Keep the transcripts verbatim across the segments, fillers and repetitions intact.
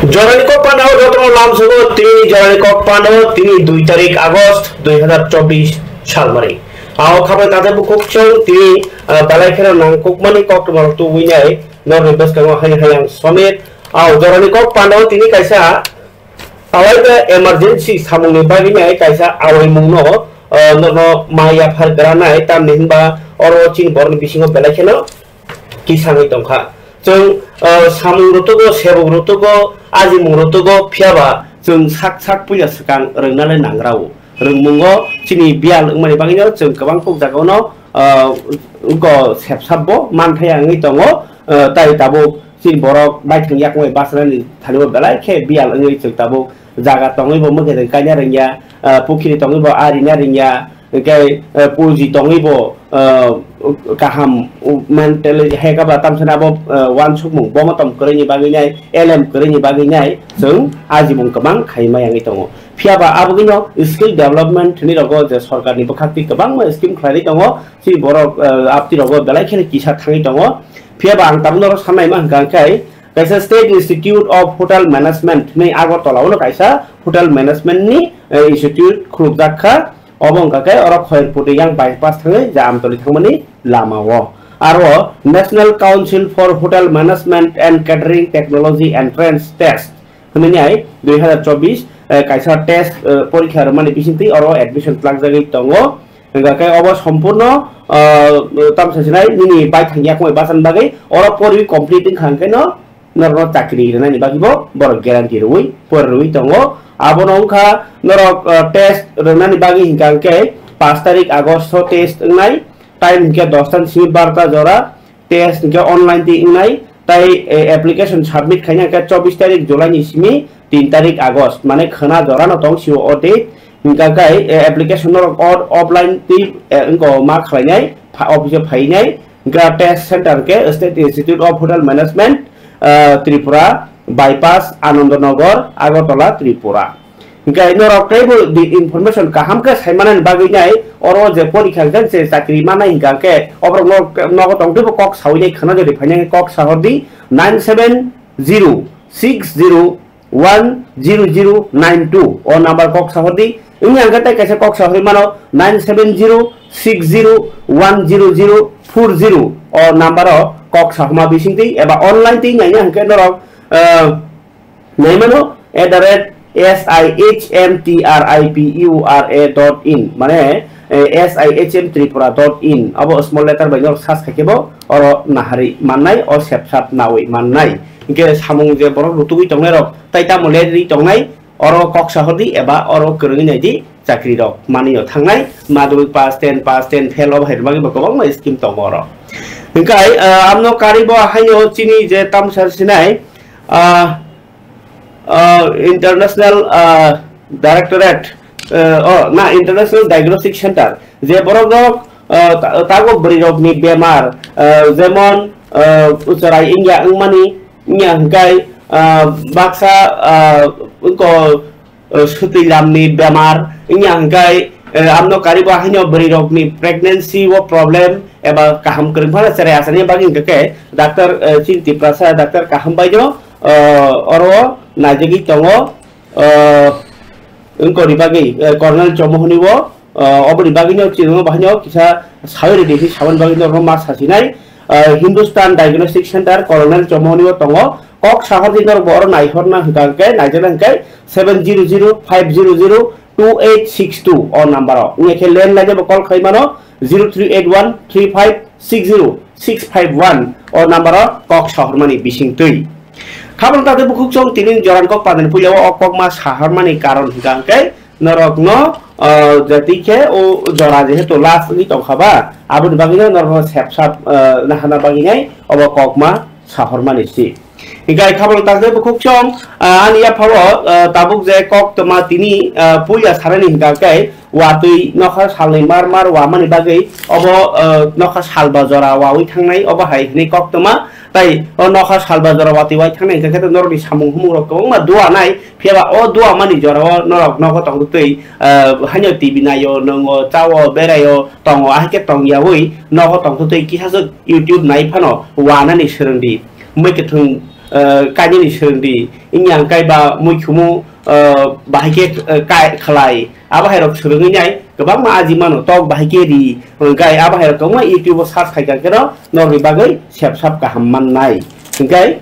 Jorani kok pano jotono lamsogo tini jorani kok pano tini dui tarik August dui hazar chobbish salmari. Ao khabai tate bukhuk chwng tini, ah, belai kheno nangkukmani koktwma rok tubui nai norni bwskango haini hayang somit. Ao jorani kok pano tini kaisa alai ba emergency samungni bagwi nai kaisa awaimungno, ah, norno ma yaphar granai tamni hinba oro chini borokni bisingo belai kheno kisangwi tongkha. Chwng, ah, samung rwtwgo, sebuk rwtwgo, ajimung rwtwgo, phiyaba chwng sak sak puila swkang rwngna le nangrao. Rwngmungo chini biyal wngmani bagwino chwng kwbang kuk jagao no, ah, wngkha sepsap bo manthaya wngwi tongo, ah, tai tabuk chini borok baithang yakung bai bachanani thani bo belai khe biyal wngwi chwng tabuk jaga tongwi bo mwkhwtwng kaina rwngya, ah, pukhiri tongwi bo arina rwngya, hwnkhe, eh, puji tongwi bo, eh, kaham, uh, mentally hekaba tamsani abo, eh, uansukmung bomotom kwrwini bagwi nai, elem kwrwini bagwi nai, chwng ajimung kwbang khai maya wngwi tongo. Phiyaba abogwino skill development hinwi rogo je sorkarni bwkhaktwi kwbangma scheme khlaiwi tongo, chini borok, eh, abtwi rogo belai kheno kisa thangwi tongo. Phiyaba ang tabuk norok sannaima hwnkha khe, kaisa State Institute of Hotel Management hinwi Agartala-o no kaisa hotel management ni, eh, institute khulukjak kha. Obo wngkha khe oro Khoyerpuri yang bypass thangwi Jamtoli thangmani lama o. Aro National Council for Hotel Management and Catering Technology Entrance Test hinwi nai dui hazar chobbish, eh, kaisa test, eh, porikha rwmani bisingtwi oro admission twlakjagwi tongo. Hwnkha khe obo sompurno, eh, tamsa sinai nini baithang yakung bai bachan bagwi oro poriwi complete wngkha hwnkhe no norokno chakri rwnani bagwi bo borok guarantee rwui por rwui tongo. Abono wngkha norok, eh, test rwnani bagwi hwnkha hwnkhe pash tarik August o test wngnai, time hwnkhe dosta ni simi barota jora, test hwnkhe online twi wngnai, tai, eh, application submit khaina hwnkhe chobbish tarik July ni simi tin tarik August, mane khwna jora no tong sio o date, hwnkha khe, eh, application norok o-, offline twi, eh, wngkha ma khlainai, pha-, office o phainai, hwnkha test center khe State Institute of Hotel Management, ah, Tripura, Bypass, Anandanagar, Agartala, Tripura. Hwnkhe norok teibo di information kaham khe sai manani bagwi nai oro je porikha hwnkhe se chakri manai hwnkha khe oborok no-, nogo tong teibo kok sawi nai khwna jodi phainai kok sahordi nine seven zero six zero one zero zero nine two o number kok sahordi. Wngya hwnkhe tei kaisa kok sahorwi mano nine seven zero six zero one zero zero four zero o number o kok sahorma bisingtwi eba online twi naina hwnkhe norok, ah, naimano at the rate S I H M T R I P U R A dot in, mane, eh, S I H M Tripura dot in, abo small letter bai norok search khai khe bo oro nahari mannai, o sepsap nawi mannai. Hwnkhe samung je borok rutugwi tongnai rok tai tamo lerwi tongnai, oro kok sahordi eba oro kwrwngwi naidi chakri rok manwi o thangnai, madhyamik pass, ten pass, ten fail obo hai rwmani bo kwbangma scheme tongo oro. Hwnkhe, ah, amno karwi bo haino chini je tamsa sinai, ah, ah, International, ah, Directorate, ah, oh, na, International Diagnostic Center, je borok rok, ah, ta-, tago bwrwi rokni bemar, ah, jemon, ah, ucharai wngya wngmani, wngya hwnkhe, ah, baksa, ah, wngko, ah, sutwi lamni bemar, wngya hwnkhe, eh, amno karibo haino bwrwi rokni pregnancy o problem eba kaham kwrwng phano cherai asani bagwi hwnkhe khe Doctor, eh, chini Tiprasa Doctor kaham baino, ah, oro naijagwi tongo, ah, wngkoni bagwi, eh, Colonel Chomohoni o, ah, oboni bagwino chwngno bahaino kisa sawi rwdi hinwi saboni bagwi norokno ma sasinai, ah, Hindustan Diagnostic Center Colonel Chomohoni o tongo. Kok sahordi norokbo oro naihorna hwnkha hwnkhe, naijakna hwnkhe seven zero zero five zero zero two eight six two o number o. Wngya khe landline o bo call khai mano zero three eight one three five six zero six five one o number o kok sahormani bisingtwi. Khabang tate bukhuk chwng tini joran kok padani puila o kok ma sahormani karon hwnkha hwnkhe norokno, ah, jati khe o jora jehetu last wngwi tongkha ba, aboni bagwino norokno sepsap, ah, nahana bagwinai obo kok ma sahormani si. Hingkai khabang takte bukhuk chwng, ah, ani yaphao, ah, tabuk je kok tma tini, ah, puila sanani hingka khe watwi nokha salni mar mar wamani bagwi obo, ah, nokha salba jora wawi thangnai obo hai hinwi kok tma. Tai o nokha salba jora watwi wai thangnai hingka khe norokni samung humung rok kwbangma dua nai, phiyaba o dua mani jora o norok nogo tongtwi, ah, haino T V naio, nwngo, chao, beraio, tongo, ahai khe tongyaui nogo tongtwi kisaswk YouTube nai phano wanani swrwngdi. Mwkhwthwng, eh, kainani swrwng di. Wngya hwnkhe ba muikhumu, eh, bahai khe, eh, kai khlai. Abo hai rok swrwngwi nai kwbangma aji mano, tok bahai khe ri. Hwnkhe abo hai rok kwbangma YouTube o search khai kha khe no norokni bagwi sep sap kaham mannai. Hwnkhe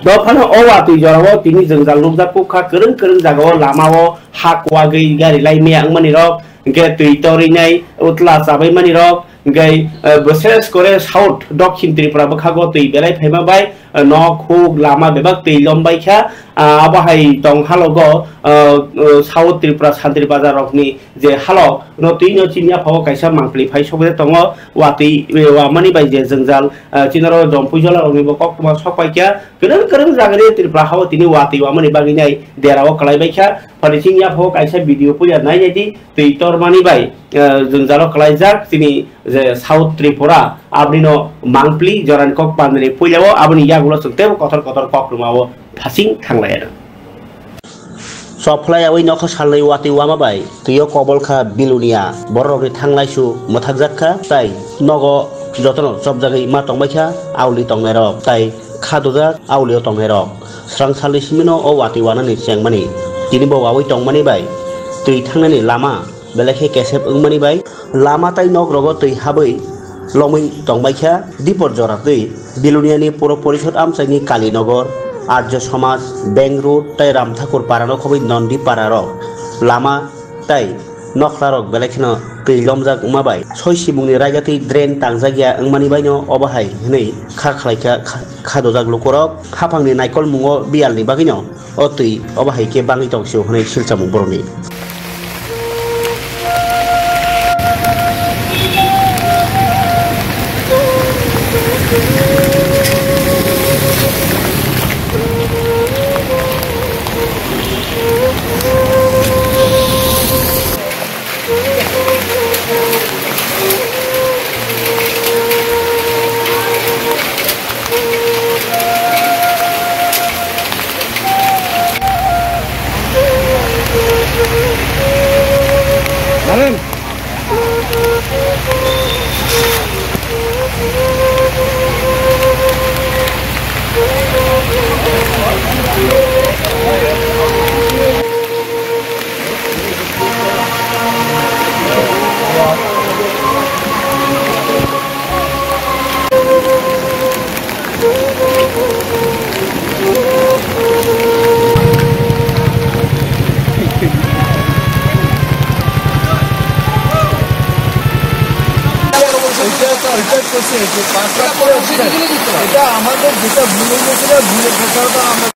dophano o watwi jorao tini jwngjal nukjak kuk kha, kwrwng kwrwng jagao lamao ha kuwagwi gari lai maya wngmani rok, hwnkhe twi torwi nai utla chabai mani rok, hwnkhe, eh, bwswk kore South, Dokhin Tripura bwkhago twi belai phaima bai, eh, nok huk lama bebak twi lom bai kha, ah, abo hai tong halogo, eh, eh, South Tripura Santri Bazar rokni je halok no twi no chini yaphao kaisa mangpli phai sokjak tongo, watwi, eh, wamani bai je jwngjal, eh, chinaro jompuijwla rokni bo koktwma sok pai kha, kwrwng kwrwng jagani Tripura hao tini watwi wamani bagwi nai derao kwlai bai kha, phani chini yaphao kaisa video puila nai nai di, twi tormani bai, eh, jwngjalo kwlaijak chini je South Tripura, aboni no mangpli jorani kok pandani puilao aboni yagulo chwng teibo kotor kotor kokrwmao phasing thanglai ano. Chophlai awi nokha salnwi watwi wama bai twio kobol kha Bilonia, bororokni thanglaisu mwthakjak kha tai nogo jotono chopjagwi ma tongbai kha auli tongnairok tai khadojak aulio tongnairok. Srang salni simino o watwi wanani chengmani tini bo wawi tongmani bai twi thangnani lama belai khe kesep wngmani bai lama tai nok rogo twi habwi lomwi tongbai kha. Dipor jora twi Biloniani Puro Porishod amchaini Kalinagar, Arjo Samaj, Bank Road tai Ramthakur Para no khobwi Nondi Para rok lama tai nokhla rok belai kheno twi lomjak wngma bai soi simungni raigatwi drain tangjak ya wngmani baino obo hai hwnwi kha khlai kha, kha, kha dojak lukurok haphangni naikolmungo biyalni bagwino o twi obo hai khe bangwi tong sio hwnwi silchamung borokni. এটা, এটা করছে, এটা পাঁচটা করে হচ্ছে। এটা আমাদের যেটা ভুল হয়ে গেছে, ভুলের কথা আমরা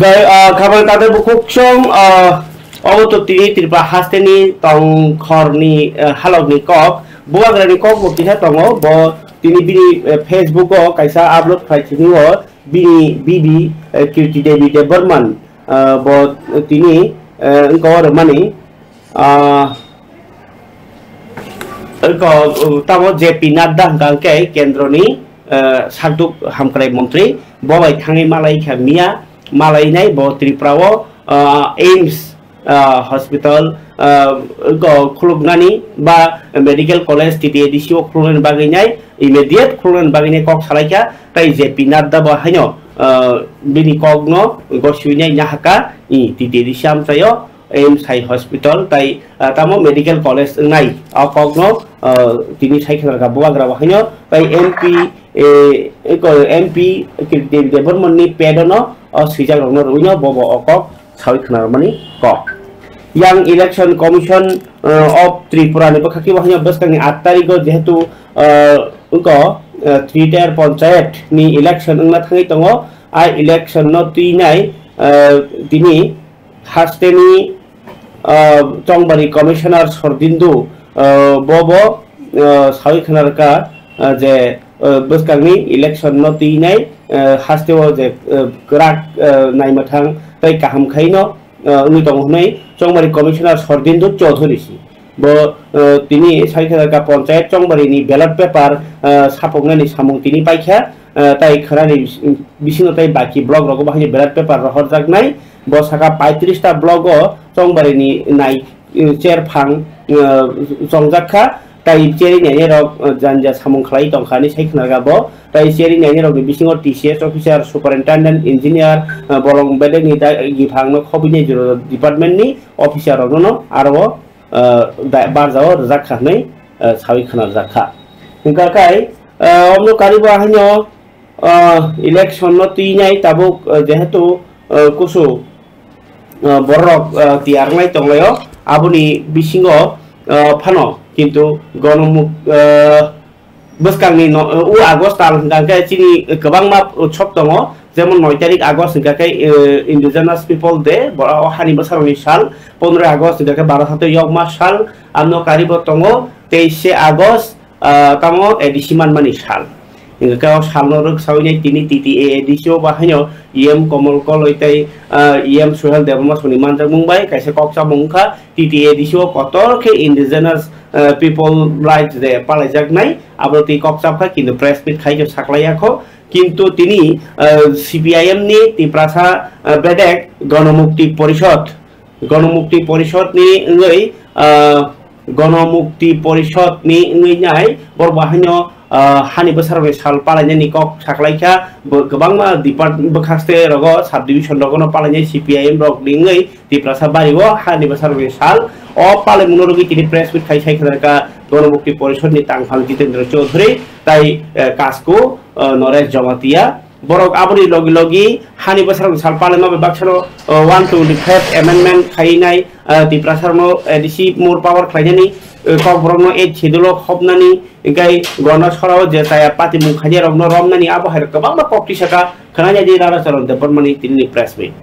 Gai, ah, khabar tade bukhuk song, ah, obo to tini Tripura hasteni tongkhorni, ah, halokni kok, bubagrani kok bo kisa tongo, bo tini bini, eh, Facebook o kaisa upload khlai sini o bini bibi, eh, Kirti Devi Debbarman, ah, bo tini, eh, wngkha o rwmani, ah, Eko, uh, tamo J P Nadda hwnkha hwnkhe kendroni, uh, sakduk hamkrai montri, bo bai thangwi malai kha miya, malainai bo Tripura o, uh, AIIMS, uh, hospital, uh, eko khuluknani ba medical college T T A D C o khuluknani bagwi nai, immediate khuluknani bagwi nai kok salai kha, tai J P Nadda bo haino, uh, bini kok no gosiwi nai nahaka, i T T A D C amchaio, AIIMS hai hospital tai, ah, tamo medical college wngnai o kokno, ah, tini sai khwna rwkha bubagra bo haino tai M P, eh, eko M P Kirti Devi Debbarman ni pad ono o swijak rokno rwino bobo o kok sawi khwna rwmani kok. Yang Election Commission, ah, of Tripura ni bwkhak khe bo haino bwskangni aat tarikh o jehetu, ah, wngkha, ah, three tier panchayat ni election wngna thangwi tongo, a election no twinai, ah, tini hasteni, ah, Chongbari Commissioner Sordindu, ah, bobo, ah, sawi khwna rwkha, ah, je, ah, bwskangni election no twinai, ah, hasteo je, ah, kwrak, ah, naimwthang tei kaham khaino, ah, wngwi tongo hwnwi Chongbari Commissioner Sordindu Chowdhury si. Bo, eh, tini sai khe ka panchayat Chongbari ni ballot paper, eh, sapoknani samung tini paikha, eh, tai khwnani bis-, bisingo tai baki block rogo bo haino ballot paper rohorjaknai. Bo saka paitris ta block o Chongbari ni nai, eh, cherphang, eh, chongjak kha. Tai cheri nai rok, uh, janja samung khlai tongkha hinwi sai khna rwkha bo. Tai cheri nai rok ni bisingo T C S officer, superintendent, engineer, uh, bolong bedek ni da-, giphang no khobwi nai jora department ni officer rok no aro, uh, da-, barjao rwjak kha hinwi, uh, sawi khna rwjak kha. Hingkha khai, uh, omno karibo haino, uh, election no twi nai tabuk, uh, jehetu, uh, kusu, uh, borok, uh, tiyar nai tonglaio, aboni bisingo, uh, phano kintu gonomuk, uh, bwskangni no, uh, u August tal hingkha khe chini kwbangma utsob tongo, jemon noi tarik August hingkha khe, uh, Indigenous People Day, bo-, o hani bwsarokni sal, pondro August hingkha khe Bharat Hatio Yokma sal, amno karibo tongo teishe August, ah, tamo A D C manmani sal. Hingkha khe o salno rwksawi nai tini T T A A D C o bahaino E M Komol Koloi tei, ah, E M Suhel Debbarma songni manjakmung bai kaisa kok chamung wngkha. T T A A D C o kotor khe indigenous, ah, people rights day palaijaknai, abo twi kok chapkha, kintu press meet khai khe saklaiyakho. Kintu tini, ah, C P I M ni Tiprasa, ah, bedek Gonomukti Porishod, Gonomukti Porishod ni wngwi, ah, Gonomukti Porishod ni wngwi nai borok bo haino, ah, hani bwsarokni sal palainani kok saklaikha. Bo-, kwbangma depart-, bwkhaste rogo, sub division rogono palainai C P I M rokni wngwi Tiprasa bario hani bwsarokni sal. O palaimungno rwgwi tini press meet khai sai khna kha Gonomukti Porishod ni tangphang Jitendra Chaudhary tai, eh, Kasku, eh, Noresh Jamatia. Borok aboni logi logi hani bwsarokni sal palaima bai baksano, uh, one twenty five amendment khainai, uh, Tiprasarokno A D C more power khlainani, uh, Kokborokno eighth schedule o khopnani, hingkhai Gonda Sorao je chaya patimung khainai rokno romnani abo hai kwbangma kok tisaka khwnai di Rara Charan Debbarmani tinini press meet.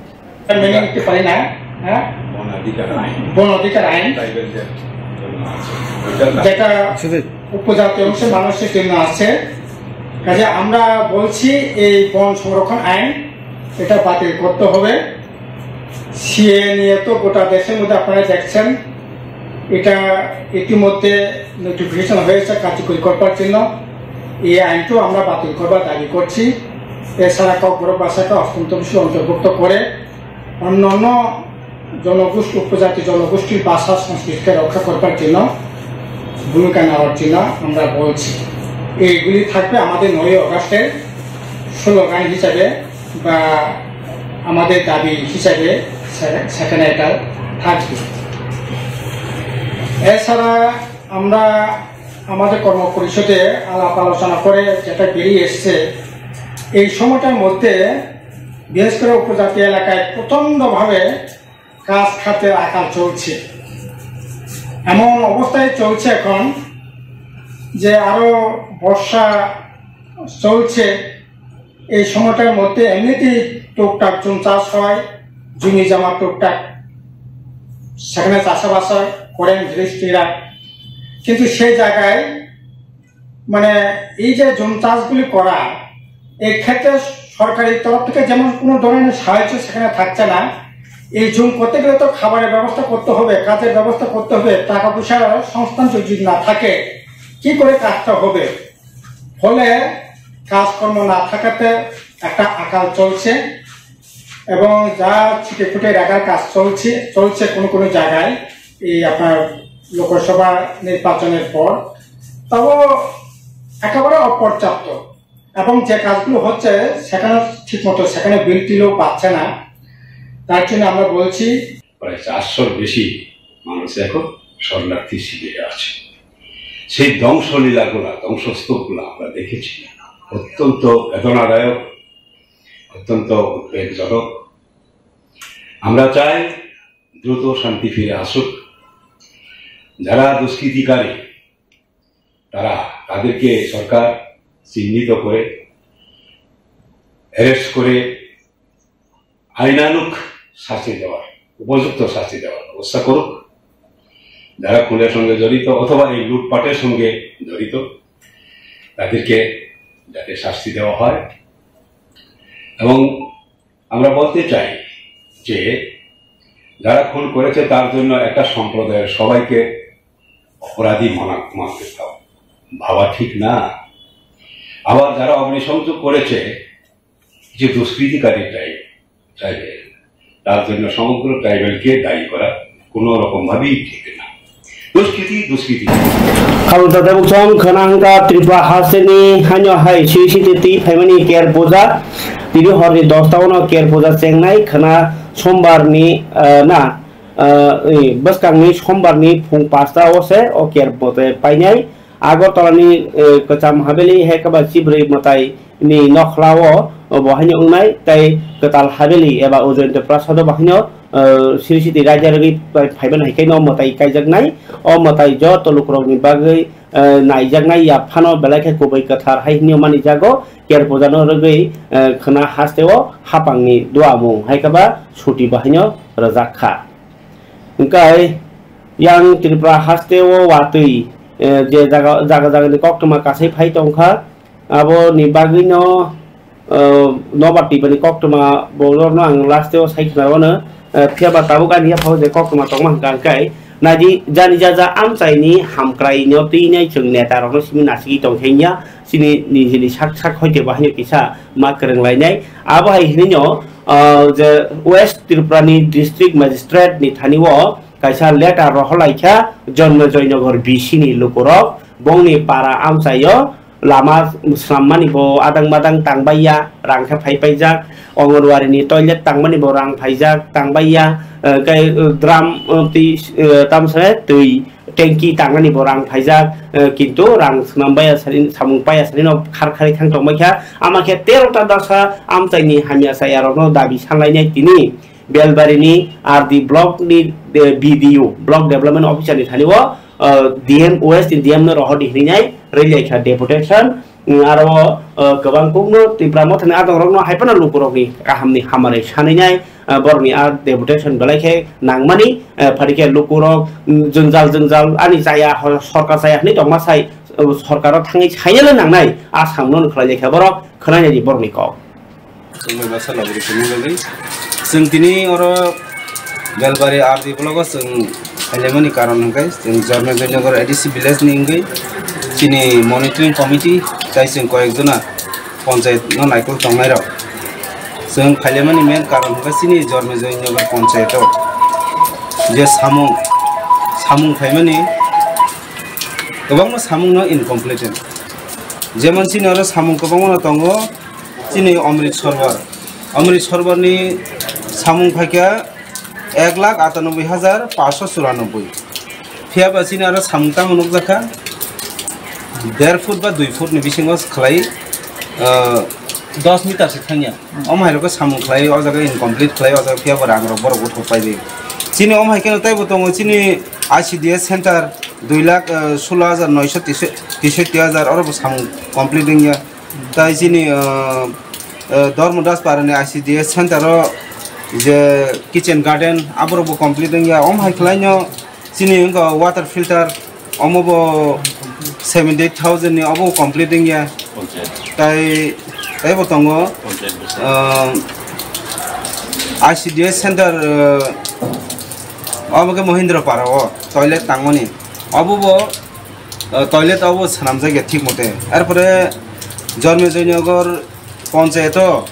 Meaning একটু পারি না, হ্যাঁ? বন অধিকার আইন। বন অধিকার আইন। ট্রাইবেলদের জন্য আছে। ওইটার যেটা আচ্ছা, উপজাতি অংশের মানুষের জন্য আছে। কাজে আমরা বলছি এই বন সংরক্ষণ আইন এটা বাতিল করতে হবে। সিএএ নিয়ে তো গোটা দেশের মধ্যে আপনারা দেখছেন, এটা ইতিমধ্যে নোটিফিকেশন হয়েছে কার্যকরী করবার জন্য। এই আইনটাও আমরা বাতিল করবার দাবি করছি। এছাড়া ককবরক ভাষাকে অষ্টম তফসিল অন্তর্ভুক্ত করে অন্যান্য জনগোষ্ঠী, উপজাতি জনগোষ্ঠীর ভাষা সংস্কৃতিকে রক্ষা করবার জন্য ভূমিকা নেওয়ার জন্য আমরা বলছি। এইগুলি থাকবে আমাদের নয়ই অগাস্টের স্লোগান হিসাবে বা আমাদের দাবি হিসাবে সে-, সেখানে এটা থাকবে। এছাড়া আমরা আমাদের কর্ম পরিষদে আলাপ আলোচনা করে যেটা বেরিয়ে এসছে, এই সময়টার মধ্যে বিশেষ করে উপজাতি এলাকায় প্রচণ্ডভাবে কাজ খাতে আকাল চলছে। এমন অবস্থায় চলছে এখন যে আরো বর্ষা চলছে, এই সময়টার মধ্যে এমনিতেই টুকটাক জুম চাষ হয়, জমি জমা টুকটাক সেখানে চাষাবাস হয়, করেন গৃহস্থীরা। কিন্তু সেই জায়গায় মানে এই যে জুম চাষগুলি করা, এই ক্ষেত্রে সরকারি তরফ থেকে যেমন কোনো ধরনের সাহায্য সেখানে থাকছে না। এই জুম করতে গেলে তো খাবারের ব্যবস্থা করতে হবে, কাজের ব্যবস্থা করতে হবে, টাকা পয়সার সংস্থান যদি না থাকে, কি করে কাজটা হবে? ফলে কাজকর্ম না থাকাতে একটা আকাল চলছে এবং যা ছিটেফুটে রাখার কাজ চলছে, চলছে কোনো কোনো জায়গায় এই আপনার লোকসভা নির্বাচনের পর, তাও একেবারে অপর্যাপ্ত। এবং যে কাজগুলো হচ্ছে সেখানে ঠিকমতো সেখানে বিল টিলও পাচ্ছে না। তার জন্য আমরা বলছি প্রায় চারশোর বেশি মানুষ এখন শরণার্থী শিবিরে আছে। সেই ধ্বংসলীলাগুলা, ধ্বংসস্তূপগুলা আমরা দেখেছি। অত্যন্ত বেদনাদায়ক, অত্যন্ত উদ্বেগজনক। আমরা চাই দ্রুত শান্তি ফিরে আসুক। যারা দুষ্কৃতিকারী, তারা, তাদেরকে সরকার চিহ্নিত করে, অ্যারেস্ট করে আইনানুগ শাস্তি দেওয়ার, উপযুক্ত শাস্তি দেওয়ার ব্যবস্থা করুক। যারা খুনের সঙ্গে জড়িত অথবা এই লুটপাটের সঙ্গে জড়িত, তাদেরকে যাতে শাস্তি দেওয়া হয়। এবং আমরা বলতে চাই যে যারা খুন করেছে তার জন্য একটা সম্প্রদায়ের সবাইকে অপরাধী মানা, মানতে চাও, ভাবা ঠিক না। আবার যারা অগ্নিসংযোগ করেছে, কিছু দুষ্কৃতিকারী ট্রাইব, ট্রাইবেল, তার জন্য সমগ্র ট্রাইবেলকে দায়ী করা কোনো রকম ভাবেই ঠিক না। Duskiti, duskiti. Khalukjak tabuk song khwna hwnkha Tripura hasteni haino hai siri siti twi phaimani Ker Puja. Tini horni dosta ono Ker Puja chengnai khwna sombarni, eh, na, eh, bwskangni sombarni phung pasta o se o Ker Puja painai. Agartala ni, eh, kwcham habeli hai khe ba chibrwi mwtai ni nokhla o, o bo haino wngnai, tei kwtal habeli eba Ujjayanta Prasad o bo haino, eh, siri siti raida rwgwi phaiban hai khe no mwtai kaijaknai. O mwtai joto lukurokni bagwi, eh, naijaknai, ya phano belai khe kubui kwthar hai hwnwi mani jago. Ker Puja no rwgwi, eh, khwna haste o hapang ni duamung hai khe ba suti bo haino rwjak kha. Hwnkhe yang Tripura haste o watwi, eh, je jaga, jaga jagani koktwma kasai phai tongkha, aboni bagwino, eh, nobar twibani koktwma borokno ang last o sai khwnarwano, eh, phiya ba tabuk ani yaphao je koktwma tongma hwnkha hwnkhe naidi jani jaja amchaini hamkraino twinai chwng neta rokno simi nasigwi tongkhe wngya. Chini nijini sak sak hoite bo haino kisa ma kwrwng lainai. Abo hai hinino, ah, je West Tripura ni District Magistrate ni thani o kaisa letter rohor laikha Jonmejoynagar B C ni lukurok, bongni para amchaio lama swnammani bo adang madang tangbaiya, rang khe phai paijak, Anganwadi ni toilet tangmani bo rang phaijak, tangbaiya, eh, tei, eh, drum, eh, twi, eh, tamsai twi tanki tangnani bo rang phaijak, eh, kintu rang swnam baiya sani, samung paiya sani no khar khari thang tongbai kha. Ama khe tero ta dasa amchaini hamya chaya rokno dabi sanlainai tini Belbarini R D block ni, eh, B D O, Block Development Officer ni thani o, eh, D M West ni D M no rohor di hinwi nai rwlai kha deputation. Mm, aro, uh, kwbang kokno Tipra Mothani adongrokno hai phano lukurokni kahamni hamari sanwi nai, uh, borokni a deputation belai khe nangmani, uh, phari khe lukurok, mm, jwngjal jwngjal ani chaya, hor-, sorkar chaya hwnwi tongma sai, uh, sorkaro thangwi sainale nangnai, a samungno khlai lai kha borok, khwnai nai di borokni kok. Chwng bai masa lagri tini bagwi. Chwng tini oro Belbari R D block o chwng khailaimani karon hwnkhe chwng Jonmejoynagar A D C village ni wngwi chini monitoring committee tai chwng koyek jona panchayat no naikol tongnai rok. Chwng khailaimani main karon hwnkhe chini Jonmejoynagar panchayat o je samung, samung khaimani kwbangma samung no incomplete. Jemon chini oro samung kwbangma no tongo, chini Amrit Sorbar. Amrit Sorbar ni samung phaikha ek lakh atanoboi hajar paanshsho churanobboi. Phiya ba chini aro samung tamo nukjakha, der foot ba dui foot ni bisingo khlai, ah, dos meter se thangya. Omo hai rokhe samung khlai, o jaga incomplete khlai, o jaga phiya ba rang rok borok uthok pai bai. Chini omo hai kheno taibo tongo, chini I C D S center dui lakh, ah, solo hajar noisho tisoi, tisoi hajar, oro bo samung complete wngya. Tai chini, ah, ah, Dharma Das Parani I C D S center o je kitchen garden aborok bo complete wngya. Om hai khlaino chini wngkha water filter, omo bo seventy eight thousand ni obo complete wngya. Panchayat. Tai, tai bo tongo, Panchayat bwswk. Ah, I C D S center, ah, omo khe Mohindra Para o toilet tangmani. Obo bo, ah, toilet obo swnamjakya thik mote. Arpore Jonmejoynagar Panchayat o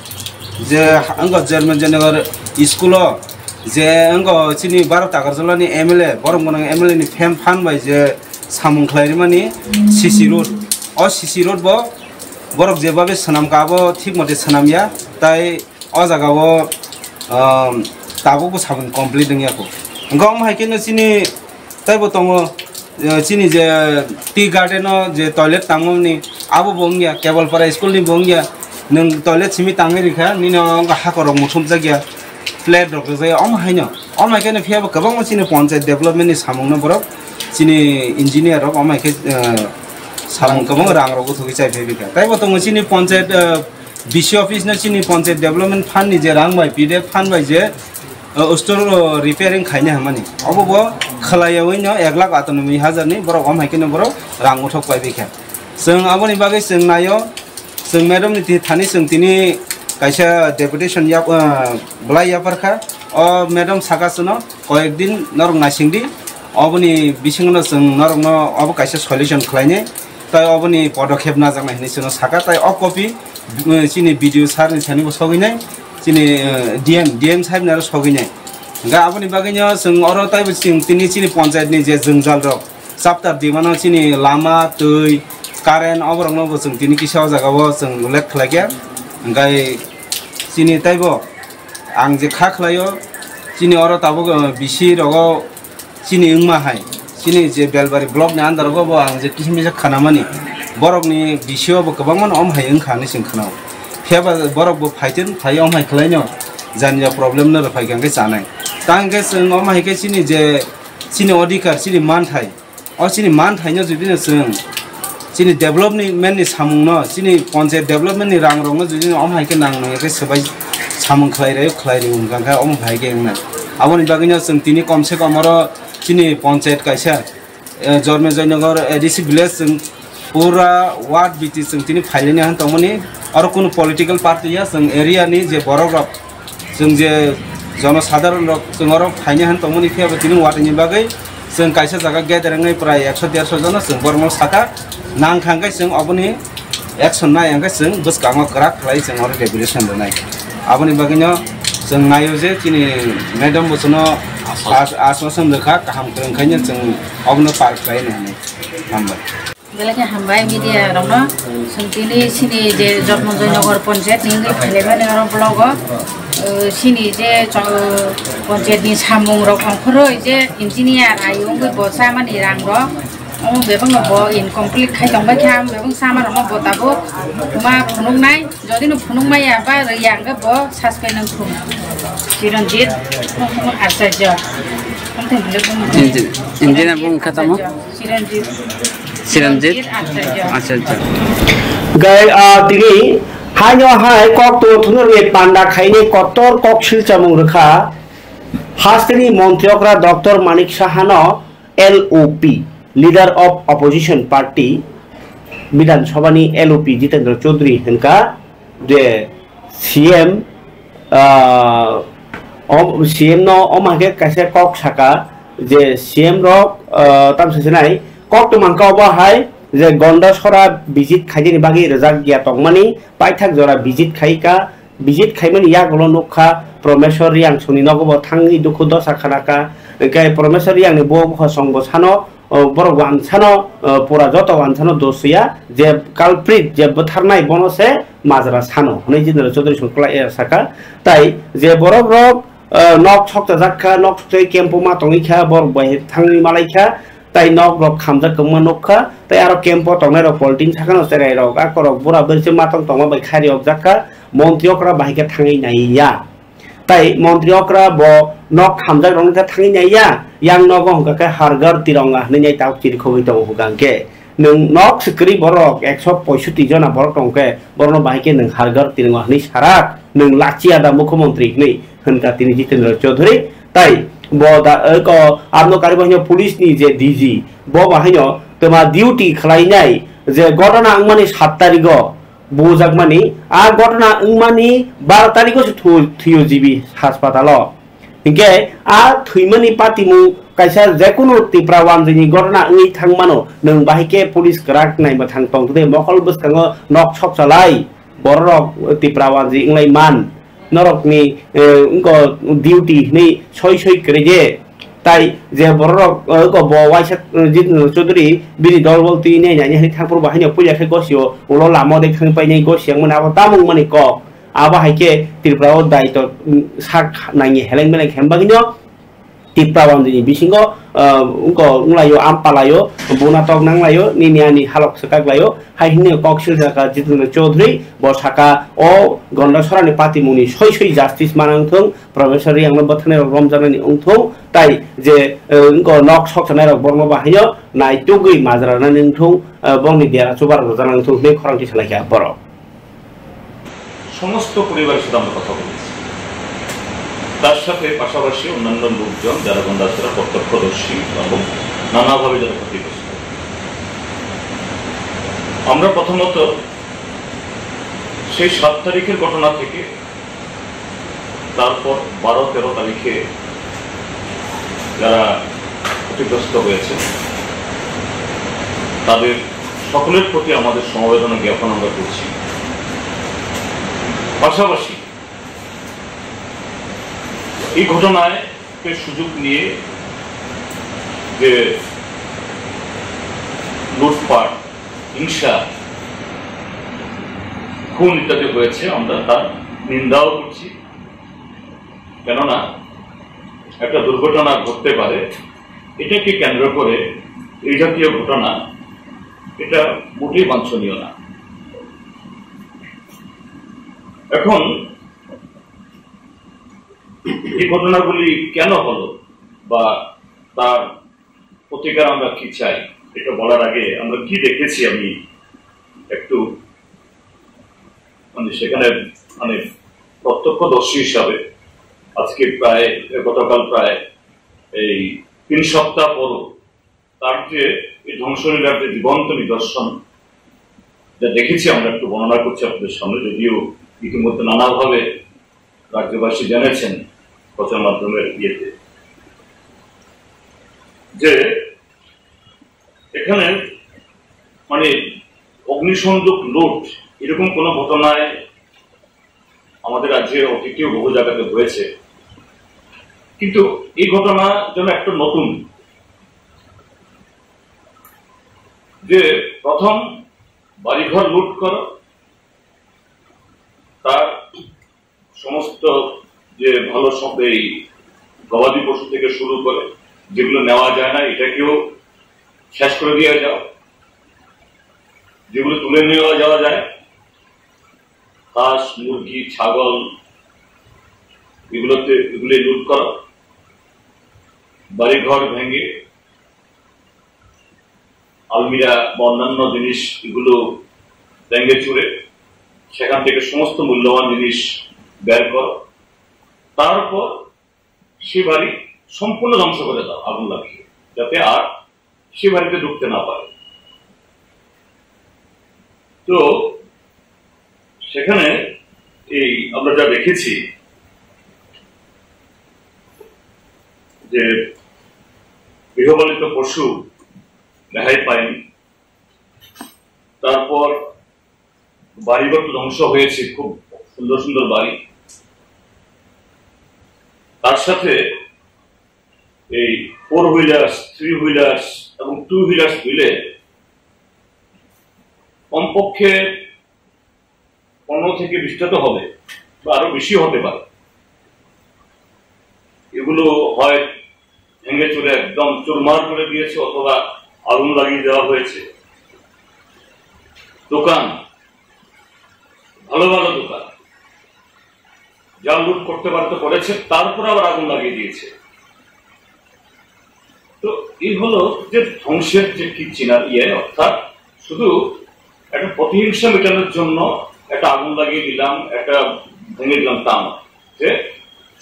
je ha-, wngkha Jonmejoynagar school o je wngkha chini Bharat Agartala ni M L A, borok gwnang M L A ni phem phan bai je samung khlai rimani C C road. O C C road bo borok jebabe swnam ka abo thik mote swnam ya. Tai o jaga o, um, tabuk bo samung complete wngya kho. Wngkha omo hai kheno chini Taibo tongo, eh, chini je tea garden o je toilet tangmani, abo bo wngya, Kebalpara school ni bo wngya, nwng toilet simi tangwi rikha, nini o wngkha hakorok muthumjakya, plate rok rijaya, omo haino, omo hai kheno phiya bo kwbangma chini panchayat development ni samung no borok, chini engineer rok, omo hai khe, eh, samung kwbang rang rok uthogwi chai phai bikha. Taibo tongo chini panchayat, eh, D C office no chini panchayat development fund ni je rang bai, P D F fund bai je, uh, store, uh, repairing khaina hamani. Obo bo khwlaiyawi no ek lakh atanoboi hajar ni borok om hai khe no borok rang uthok pai bikha. Chwng aboni bagwi chwng naio, chwng madam ni ti-, thani chwng tini kaisa deputation yap-, uh, bwlai yapar kha. O madam saka chwngno, koyek din norok naising di, oboni bisingo no chwng norokno obo kaisa solution khlainai, tai oboni podokhep najaknai hinwi chwngno saka, tai o copy, eh, chini B D O sir ni thani bo sogwi nai, chini, eh, D M, D M sir ni aro sogwi nai. Hwnkhe aboni bagwi no chwng oro taibo chwng tini chini panchayat ni je jwngjal rok, Chapter di mano chini lama, twi, current, oborokno bo chwng tini kisa o jaga o chwng ullekh khlaikha. Hwnkhe chini teibo ang je kha khlaio, chini oro tabuk, eh, bisi rogo chini wngma hai, chini je Belbari block ni under rogo bo ang je kisa misa khanamani, borokni bisi o bo kwbangma no om hai wngkha hinwi chwng khanao. Phiya ba borok bo phaitun phai om hai khlaino, jani ja problem no rw phaikha hwnkhe chanai. Ta hwnkhe chwng om hai khe chini je chini odhikar, chini manthai, o chini manthaino judino chwng chini development ni samungno, chini panchayat development ni rangrokno judino om hai khe nang nang khe swbai samung khlai rw, khlai rw hwnkha khe om hai khe wngnai. Aboni bagwino chwng tini kom se kom oro chini panchayat kaisa, eh, Jorme Joynagar A D C village chwng pura ward biti chwng tini phailani han tongmani, oro kunu political party ya, chwng area ni je borok rok, chwng je jonosadharon rok chwng oro phaini han tongmani, phiya bo tini watwi ni bagwi chwng kaisa jaga gather wngwi prai ekso derso jono chwng borokno saka nang kha hwnkhe chwng oboni action nai hwnkhe chwng bwskango kwrak khlai chwng oro revolution rwnai. Aboni bagwino chwng naio je chini madam bo chwngno as-, aswasam rwkha, kaham kwrwng khaino chwng obono par khlainai hinwi. Hambai. Belai khe hambai media rokno, chwng tini chini je Jotmonjoi Nagar Panchayat ni wngwi phailaimani oro block o, uh, chini je, uh, panchayat ni samung rok ongkhorwi je engineer ayo wngwi bo chamani rang rok, omo bebak no bo incomplete khai tongbai kha, bebak sama rok no bo tabuk ma phunuknai. Jodi no phunuk maya ba rwya hwnkhe bo suspend wng thung. Chiranjit Acharya. Engineer bung kha tamo? Chiranjit. Chiranjit Acharya. Acharya. Gai, ah, tini haino hai kok to thunurni panda khaini kotor kok silchamung rwkha. Hasteni montri okra Doctor Manik Sahano L O P, Leader of Opposition Party, Bidhan Sabhani L O P Jitendra Chaudhary hwnkha je C M, ah, om-, C M no omo hai khe kaisa kok saka je C M rok, ah, tamsa sinai kok to mankha obo hai je Gondasora visit khaidini bagwi rwjak ya tongmani, paithak jora visit khaika. Visit khaimani yagulo nukha Promeswar Reang soni nogo bo thangwi dukhu dosa khanakha. Hwnkhe Promeswar Reangni bo bwsongbo sano, o, borok wansano, o, pura joto wansano dos ya, je culprit, je bwtharnai bono se majra sano, hwnwi Jitendra Chaudhary songkla, e, saka. Tai je borok rok, o, nok sokchajak kha, nok sokchai camp-o ma tongwi kha, borok bai thangwi malai kha. Tai nok rok khamjak kwbangma nukha, tai aro camp o tongnai rok polting sakano cherai rok, akorok bura berse matong tongma bai khari ok jakha, montri okra bahai khe thangwi nai ya. Tai montri okra bo nok khamjak rok khe thangwi nai ya, yang nogo hwnkha khe Har Ghar Tironga hwnwi nai tabuk chirikhogwi tongo hwnkha hwnkhe. Nwng nok swkri borok ekso poisoti jona borok tong khe, borokno bahai khe nwng Har Ghar Tironga hwnwi sarak, nwng lachiya da mukhyamantri hwnwi hwnkha tini Jitendra Chaudhary. Tai bo da, eh, ko, abno karibo hino police ni je D G, bo ba hino twma duty khlainai je gotona wngmani sat tarigo bujakmani, a gotona wngmani baro tarigo se thu-, thuyo G B haspatalo. Hinkhe a thwimani patimung kaisa jekunu Tipra wanjwini gotona wngwi thangmano, nwng bahai khe police kwrak naima thang tong tei mokol bwskango nok sokchalai bororok Tipra wanjwi wnglai man. Norokni, eh, wngko duty hinwi soi soi kwrwi je. Tai je bororok, eh, wngko bo waisa, eh, Jitendra Chaudhary bini dol bol twi nai nai hinwi thangphuru bo haino puila khe gosio ulo lama de thang painai gosi wngmani abo tamo wngmani kok. Abo hai khe Tripura o daito, mm, sak nangya heleng beleng khe bagwino Tipra wanjwini bisingo, ah, wngko wnglaio, ampalaio, bunatok nanglaio, nini ani halok swkaklaio, hai hwnwi kok swijak kha Jitendra Chaudhary, bo saka o Gondasora ni patimungni soi soi justice manang thung, Professor Reang no bwtharnai rok romjaknani wng thung, tai je, eh, wngko nok sokchanai rok borokno bahaino naitugwi majra nani wng thung, eh, bongni dera chubar rwjaknai wng thung hwnwi khorang twi salaikha borok. সমস্ত পরিবারের সাথে আমরা কথা বলেছি। তার সাথে পাশাপাশি অন্যান্য লোকজন যারা গন্ডাছড়া প্রত্যক্ষদর্শী এবং নানাভাবে যারা ক্ষতিগ্রস্ত। আমরা প্রথমত সেই সাত তারিখের ঘটনা থেকে তারপর বারো তেরো তারিখে যারা ক্ষতিগ্রস্ত হয়েছে, তাদের সকলের প্রতি আমাদের সমবেদনা জ্ঞাপন আমরা করছি। পাশাপাশি এই ঘটনায় সুযোগ নিয়ে যে লুটপাট, হিংসা, খুন ইত্যাদি হয়েছে, আমরা তার নিন্দাও করছি। কেননা একটা দুর্ঘটনা ঘটতে পারে, এটাকে কেন্দ্র করে এই জাতীয় ঘটনা, এটা মোটেই বাঞ্ছনীয় না। এখন এই ঘটনাগুলি কেন হলো বা তার প্রতিকার আমরা কি চাই, এটা বলার আগে আমরা কি দেখেছি, আমি একটু, মানে, সেখানে, মানে, প্রত্যক্ষদর্শী হিসাবে আজকে প্রায়, গতকাল প্রায় এই তিন সপ্তাহ পর তার যে এই ধ্বংসলীলার যে জীবন্ত নিদর্শন, যা দেখেছি আমরা, একটু বর্ণনা করছি আপনাদের সামনে, যদিও ইতিমধ্যে নানাভাবে রাজ্যবাসী জেনেছেন প্রচার মাধ্যমের ইয়েতে, যে এখানে, মানে, অগ্নিসংযোগ, লুট, এরকম কোনো ঘটনায় আমাদের রাজ্যে অতীতেও বহু জায়গাতে হয়েছে, কিন্তু এই ঘটনা যেন একটা নতুন, যে প্রথম বাড়িঘর লুট করা, তার সমস্ত যে ভালো সব এই গবাদি পশু থেকে শুরু করে যেগুলো নেওয়া যায় না, এটাকেও শেষ করে দিয়ে যাও। যেগুলো তুলে নিয়ে যাওয়া যায়, হাঁস, মুরগি, ছাগল, এগুলোতে, এগুলো লুট করা, বাড়িঘর ভেঙে আলমিরা বা অন্যান্য জিনিস এগুলো ভেঙে চুরে সেখান থেকে সমস্ত মূল্যবান জিনিস বের করো। তারপর সে বাড়ি সম্পূর্ণ ধ্বংস করে দাও আগুন লাগিয়ে, যাতে আর সে বাড়িতে ঢুকতে না পারে। তো সেখানে এই আমরা যা দেখেছি যে গৃহপালিত পশু রেহাই পায়নি, তারপর বাড়িঘর তো ধ্বংস হয়েছে, খুব সুন্দর সুন্দর বাড়ি, তার সাথে এই ফোর হুইলার্স, থ্রি হুইলার্স এবং টু হুইলার্স মিলে কমপক্ষে পনেরো থেকে বিশটা তো হবে, বা আরো বেশি হতে পারে। এগুলো হয় ভেঙে চুরে একদম চুরমার করে দিয়েছে, অথবা আগুন লাগিয়ে দেওয়া হয়েছে। দোকান, ভালো ভালো দোকান, যা লুট করতে পারতে করেছে, তারপর আবার আগুন লাগিয়ে দিয়েছে। তো এই হলো যে ধ্বংসের যে কি চিনার ইয়ে, অর্থাৎ শুধু একটা প্রতিহিংসা মেটানোর জন্য একটা আগুন লাগিয়ে দিলাম, একটা ভেঙে দিলাম, তা নয়, যে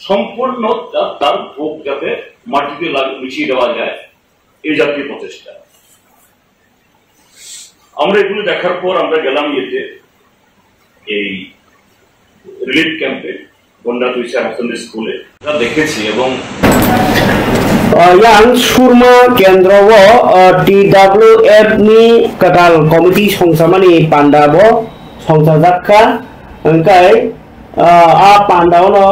সম্পূর্ণ তা-, তার ভোগ যাতে মাটিতে লাগ-, মিশিয়ে দেওয়া যায়, এই জাতীয় প্রচেষ্টা। আমরা এগুলো দেখার পর আমরা গেলাম ইয়েতে, এই রিলিফ ক্যাম্পে, গন্ডা দুই চার হাসন স্কুলে যা দেখেছি এবং Yang Surma Kendro o T W F ni kwtal committee songchamani panda bo songchajak kha, hwnkhe a panda o no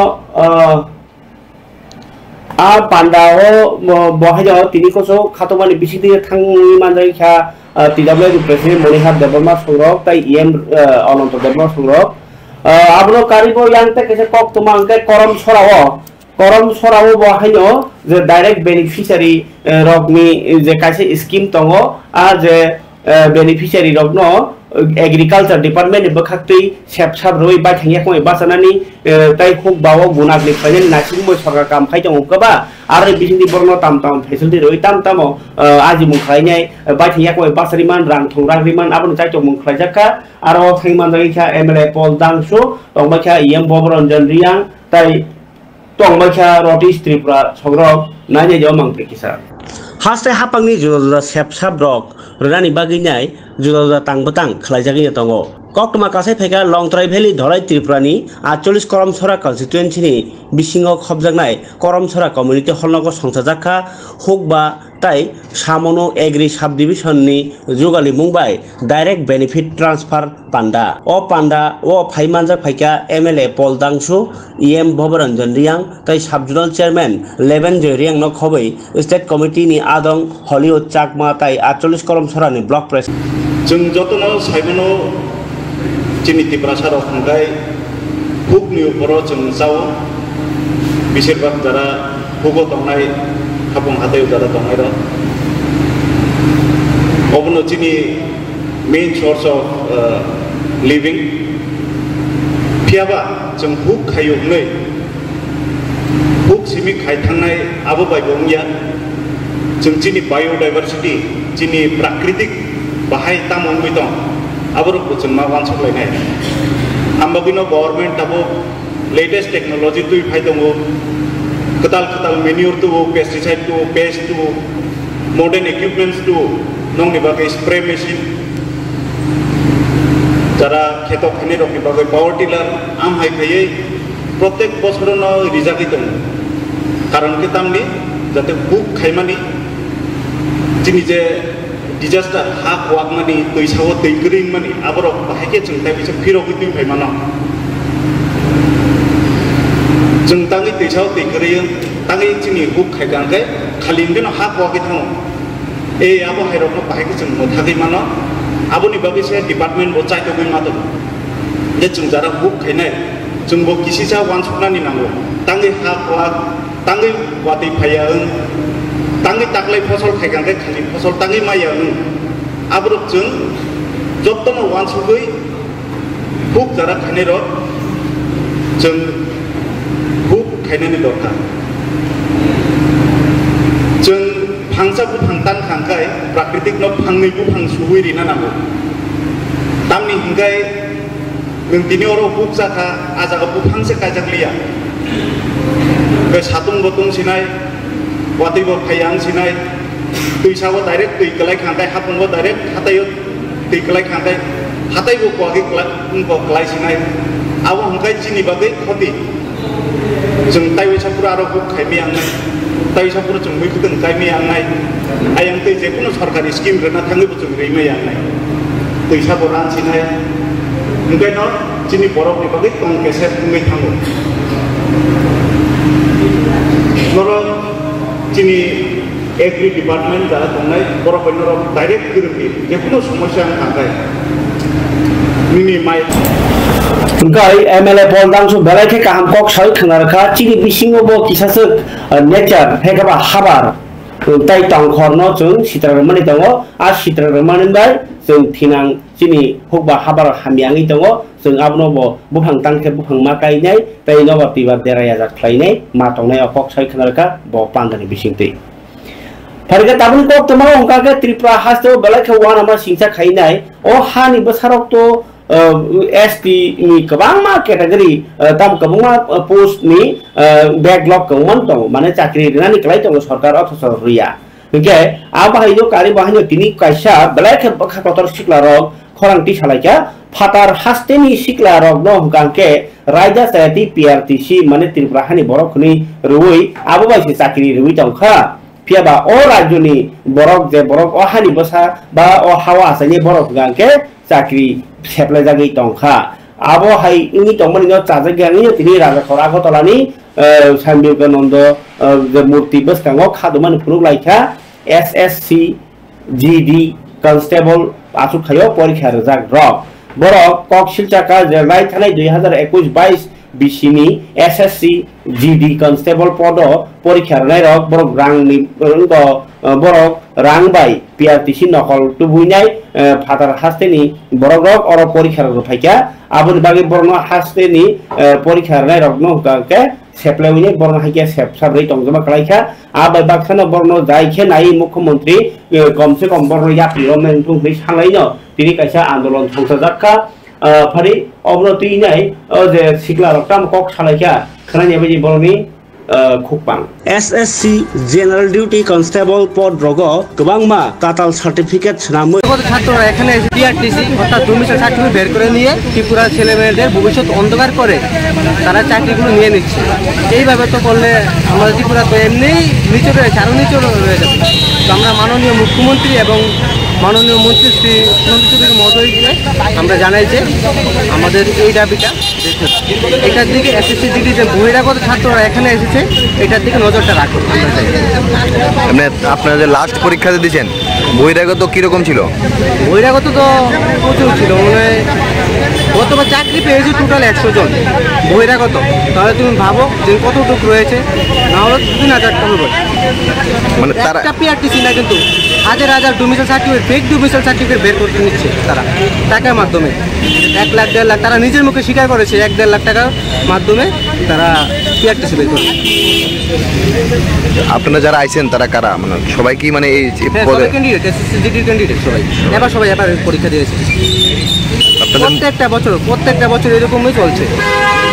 A panda o bo, bo hai jagao tini koso khatokmani bisingtwi thangwi manjak kha, ah, T W F ni president Monihar Debbarma songrok tai E M, ah, Ananto Debbarma songrok. Ah, abono karwi bo yang tei kaisa kok tongma hwnkhe Korom Sorao, Korom Sorao bo haino je direct beneficiary, eh, rokni je kaisa scheme tongo, ah, je eh, beneficiary rokno, eh, agriculture department ni bwkhaktwi sep sap rwui baithang yakmai bachanani, eh, tai huk bao gunakni phainani naisingmui sorkar kam khai tongo kwba, aro bisingtwi borokno tam tam facility rwui tam tamo, eh, ajimung khlainai, eh, baithang yakmai bachariman, rang thong rang riman, aboni chaitokmung khlaijak kha. Aro thangwi manjak kha M L A Paul Dangsu, tongbai kha E M Boboranjan Riyang, tai tongbai kha North East Tripura songrok nainai jao mang twi kisa. Haste hapangni juda juda sep sap rok rwnani bagwi nai juda juda tang bwtang khlaijagwi tongo. Koktwma kasai phaikha Longtrai Valley Dholai Tripura ni atchollish Koromsora constituency ni bisingo khopjaknai Koromsora community hall nogo songchajakha hukba tai Samono Agri Subdivision ni jugalimung bai direct benefit transfer panda. O panda o phaimanjak phaikha M L A Paul Dangsu, E M Bhoboranjan Riyang tai Sub Zonal Chairman Leven Joy Riyang no khobwi State Committee ni adong Hollywood Chakma tai atchollish Koromsora ni Block President. Chwng jotono saimano chini Tiprasa rok hwnkhai huk ni uphoro chwng chao, besirbak jara hugo tongnai, hapung hatai jara tongnai rok. Obono chini main source of, uh, living. Phiyaba chwng huk khaio hwnwi huk simi khai thangnai abo bai bo wngya. Chwng chini biodiversity, chini prakritik bahai tamo wngwi tong, aborok bo chwng ma uansuk lainai. Ambagwino government tabuk latest technology twi phai tongo, kwtal kwtal manure tuo, pesticide tuo, pest tuo, modern equipments tuo, nokni bagwi spray machine, jara kheto khainai rokni bagwi power tiller, am hai khaiwi protek bosoro no rijagwi tongo. Karon khe tamni jate huk khaimani chini je disaster, ha kuwakmani, twi sao twi kwrwi wngmani, aborok bahai khe chwng tai bisa phirogwi twi phai mano. Chwng tangwi twi sao twi kwrwi wng, tangwi chini huk khai kha hwnkhe khali hwnkhe no ha kuwagwi thango. Ei abo hai rokno bahai khe chwng mwthagwi mano. Aboni bagwi se department bo chaitogwi ma tongo. Je chwng jara huk khainai, chwng bo kisisa uansuknani nango. Tangwi ha kuwak, tangwi watwi phaiya wng, tangwi taklai fosol khaikha hwnkhe khali fosol tangwi maiya wng. Aborok chwng jotono uansugwi huk jara khainai rok chwng huk khainani dorkar. Chwng phangsa buphang tan kha hwnkhe prakritik no phangnwi buphang suwi rina nango. Tamni hwnkhe nwng tini oro huk chakha, a jaga buphang se kaijak liya. Hwnkhe satung bo tong sinai, watwi bo phai ang sinai, twi sabo direct twi kwlai kha hwnkhe, hapung bo direct hataio twi kwlai kha hwnkhe, hatai bo kuwagwi kwlai, wng bo kwlai sinai. Abo hwnkhe chini bagwi khoti. Chwng taiwi saphuru aro huk khaimaya wngnai, taiwi saphuru chwng mui kwthwng kaimaya wngnai. Ayang tei jekunu sorkari scheme rwna thangwi bo chwng rwimaya wngnai. Twisa bo ran sinai. Hwnkhe no chini borokni bagwi tong kesep wngwi thango. Norok chini Agri department jara tongnai, borok bai norok direct kwrwngwi jekunu somosya wng kha khe nini mai. Hwnkhe M L A Paul Dangsu belai khe kaham kok sawi khna rwkha, chini bisingo bo kisaswk, uh, nature, hekaba habar, uh, tai tongkhorno chwng sitra rwmani tongo, a sitra rwmani bai chwng thinang chini hukba habar hamya wngwi tongo, chwng abono bo buphang tang khe buphang ma kainai, tei nobar twibar dera yajak khlainai ma tongnai o kok sawi khna rwkha bo pandani bisingtwi. Phaikhe tabukni koktwma wngkha khe Tripura hasteo belai khe uanama singcha khainai. O hani bwsarok to, uh, S T ni kwbangma category, uh, tam kwbangma, uh, post ni, uh, backlog kwbangma tongo, mane chakri rinani kwlai tongo sorkar othocho rwya. Hinkhe a bahaino kari bahaino tini kaisa belai khe bwkha kotor siklarok khorang tisalaikha. Phatar hasteni siklarokno hwnkha khe raida chayati P R T C mane Tripura hani borok hwnwi rwui abo bai se chakri rwui tongkha. Phiya ba o rajyoni borok je borok o hani bwsa ba o hao achaini borok hwnkha khe chakri seplaijagwi tongkha. Abo hai wngwi tongmani no chajak ya wngwi tini Rajakhor Agartala ni, eh, Swami Vivekananda, eh, je murti bwskango khadumani phunuk laikha S S C G D constable achukhaio porikha rwjak rok. Borok kok silchakha je lai thanai dui hazar ekwis bais bisini S S C G D constable podo porikha rwnairok borok rangni wngkha, eh, borok rang bai P R T C nokol tubuinai, eh, phatar hasteni borokrok oro porikha rwphaikha. Aboni bagwi borokno hasteni, eh, porikha rwnairokno hwnkha khe seplaiwini borokno hai khe sep sabrwi tongjakma kwlaikha. A bai baksano borokno jai khe nai mukhyamantri, eh, kom se kom borokno yapri romnai wngthung hwnwi salaino tini kaisa andolon thongsajakkha. Ah, phari obono twi nai, o je sikla rok tamo kok salai kha, khwnani bai borokni uh, Khukpang. S S C General Duty Constable pod rogo kwbangma katal certificate swnamwi. কত ছাত্ররা এখানে এসে টিআরটিসি অর্থাৎ domicile certificate বের করে নিয়ে ত্রিপুরার ছেলে মেয়েদের ভবিষ্যৎ অন্ধকার করে তারা চাকরিগুলো নিয়ে নিচ্ছে। এইভাবে তো করলে আমাদের ত্রিপুরা তো এমনিই নিচে রয়েছে, আরও নিচে রয়ে যাবে। তো আমরা মাননীয় মুখ্যমন্ত্রী এবং মাননীয় মন্ত্রী শ্রী সুশান্ত চৌধুরী মহোদয়কে আমরা জানাই যে আমাদের এই দাবিটা এটার দিকে এসএসসি জিডি যে বহিরাগত ছাত্ররা এখানে এসেছে, এটার দিকে নজরটা রাখুন, আমরা চাই। মানে আপনারা যে লাস্ট পরীক্ষা যে দিয়েছেন, বহিরাগত কিরকম ছিল? বহিরাগত তো প্রচুর ছিল, মানে গতবার চাকরি পেয়েছে টোটাল একশো জন বহিরাগত। তাহলে তুমি ভাবো যে কতটুকু রয়েছে, না হলে দুই হাজার টা হবে। মানে তারা একটা পিআরটিসি না, কিন্তু হাজার হাজার domicile certificate, fake domicile certificate বের করতে নিচ্ছে তারা টাকার মাধ্যমে। এক লাখ, দেড় লাখ, তারা নিজের মুখে স্বীকার করেছে এক দেড় লাখ টাকার মাধ্যমে তারা পিআরটিসি বের করে। আপনারা যারা আইছেন, তারা কারা? মানে সবাই কি, মানে, এই, এই হ্যাঁ, পদে? সবাই ক্যান্ডিডেট, এসএসসি জিডির ক্যান্ডিডেট সবাই। এবার সবাই এবার পরীক্ষা দিয়েছে। আপনাদের প্রত্যেকটা বছর, প্রত্যেকটা বছর এরকমই চলছে।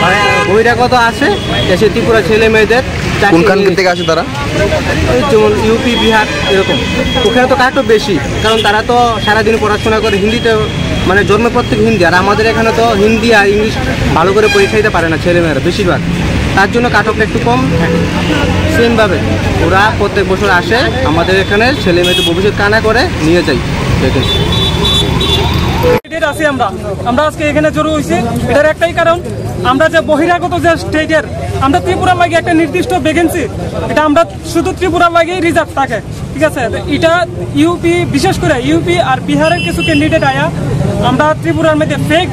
মানে বহিরাগত আসে, এসে ত্রিপুরা ছেলে মেয়েদের চাকরি কোনখান নিয়ে থেকে আসে তারা? এই যেমন ইউপি, বিহার, এরকম। ওখানে তো কাটও বেশি, কারণ তারা তো সারাদিন পড়াশোনা করে, হিন্দিতে, মানে, জন্মের পর থেকে হিন্দি। আর আমাদের এখানে তো হিন্দি আর ইংলিশ ভালো করে পরীক্ষা দিতে পারে না ছেলেমেয়েরা বেশিরভাগ, তার জন্য কাটটা একটু কম থাকে। সেমভাবে ওরা প্রত্যেক বছর আসে, আমাদের এখানে ছেলেমেয়েদের ভবিষ্যৎ কানা করে নিয়ে যায়। ক্যান্ডিডেট আছি আমরা, আমরা আজকে এখানে জড়ো হইছি। এটার একটাই কারণ, আমরা যে বহিরাগত যে স্টেটের, আমরা ত্রিপুরার লাগি একটা নির্দিষ্ট ভ্যাকেন্সি, এটা আমরা শুধু ত্রিপুরার লাগি রিজার্ভ থাকে, ঠিক আছে? তো এটা ইউপি, বিশেষ করে ইউপি আর বিহারের কিছু ক্যান্ডিডেট আয়া আমরা ত্রিপুরার মধ্যে ফেক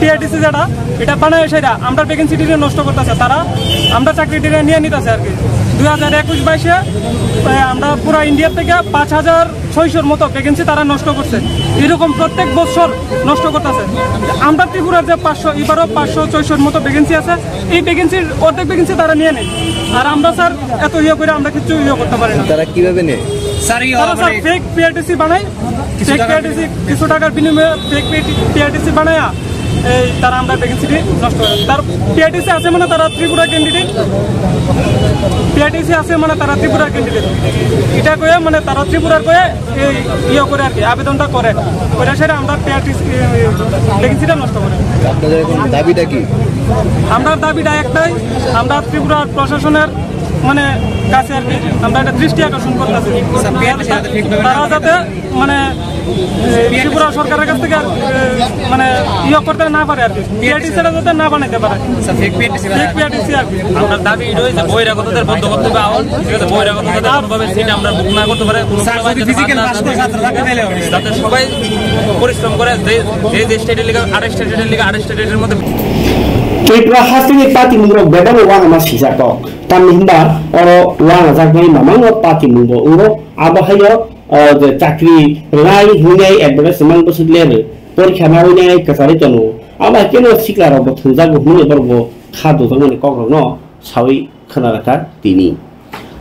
পিআরটিসি যেটা, এটা বানায় সেটা আমরা ভ্যাকেন্সিটিরে নষ্ট করতেছে তারা, আমরা চাকরিটিরে নিয়ে নিতেছে আর কি। দুই হাজার একুশ বাইশে আমরা পুরা ইন্ডিয়া থেকে পাঁচ হাজার ছয়শোর মতো ভ্যাকেন্সি তারা নষ্ট করছে। এরকম প্রত্যেক বছর নষ্ট করতেছে। আমরা ত্রিপুরার যে পাঁচশো, এবারও পাঁচশো ছয়শোর মতো ভ্যাকেন্সি আছে, এই ভ্যাকেন্সির অর্ধেক ভ্যাকেন্সি তারা নিয়ে নেয়। আর আমরা স্যার এত ইয়ে করে আমরা কিছু ইয়ে করতে পারি না। তারা কিভাবে নেয়? স্যার, এই তারা স্যার মানে ফেক পিআরটিসি বানায়, কিছু ফেক টাকা পিআরটিসি, কিছু টাকার বিনিময়ে ফেক পিআরটিসি বানায়। এই তারা আমরা ভ্যাকেন্সিটি নষ্ট করে। তার পিআরটিসি আছে মানে তারা ত্রিপুরা ক্যান্ডিডেট, পিআরটিসি আছে মানে তারা ত্রিপুরা ক্যান্ডিডেট। এটা কয়ে মানে তারা ত্রিপুরার কয়ে এই ইয়ে করে আর কি, আবেদনটা করে। ওইটা সেটা আমরা পিআরটিসি ভ্যাকেন্সিটা নষ্ট করে। আপনাদের এখন দাবিটা কি? আমরা দাবিটা একটাই, আমরা ত্রিপুরা প্রশাসনের মানে কাছে আর কি আমরা একটা দৃষ্টি আকর্ষণ করতেছি। তারা যাতে মানে এই ত্রিপুরা সরকারের কাছ থেকে আর, এ, মানে ইয়ে করতে না পারে আর কি, পিআরটিসি ছাড়া যাতে না বানাইতে পারে। ফেক পিআরটিসি আর কি। আমরা দাবি এটাই যে বহিরাগতদের বন্দোবস্ত বা আওয়াজ, ঠিক আছে, বহিরাগতদের কোনোভাবে সিট আমরা বুক না করতে পারে, কোনো স্যার, যদি ফিজিক্যাল পাস করে ছাত্র থাকে, তাহলে হবে। যাতে সবাই পরিশ্রম করে, যে, যে, যে স্টেটের লিগে, আরেক স্টেটের লিগে, আরেক স্টেটের মধ্যে Tripura hasteni patimung rok bebak no uanama sijak kok. Tamni hwnba oro uanajaknai mamang no patimung bo wngo. Abo haino, o, je chakri rwnai hwnwi advertise mang bwswk ler porikha narwinai kwcharwi tongo. Abo hai kheno sikla rok bo thwngjago hwnwi borok bo kha dujak mani kok rok no sawi khwna rwkha tini.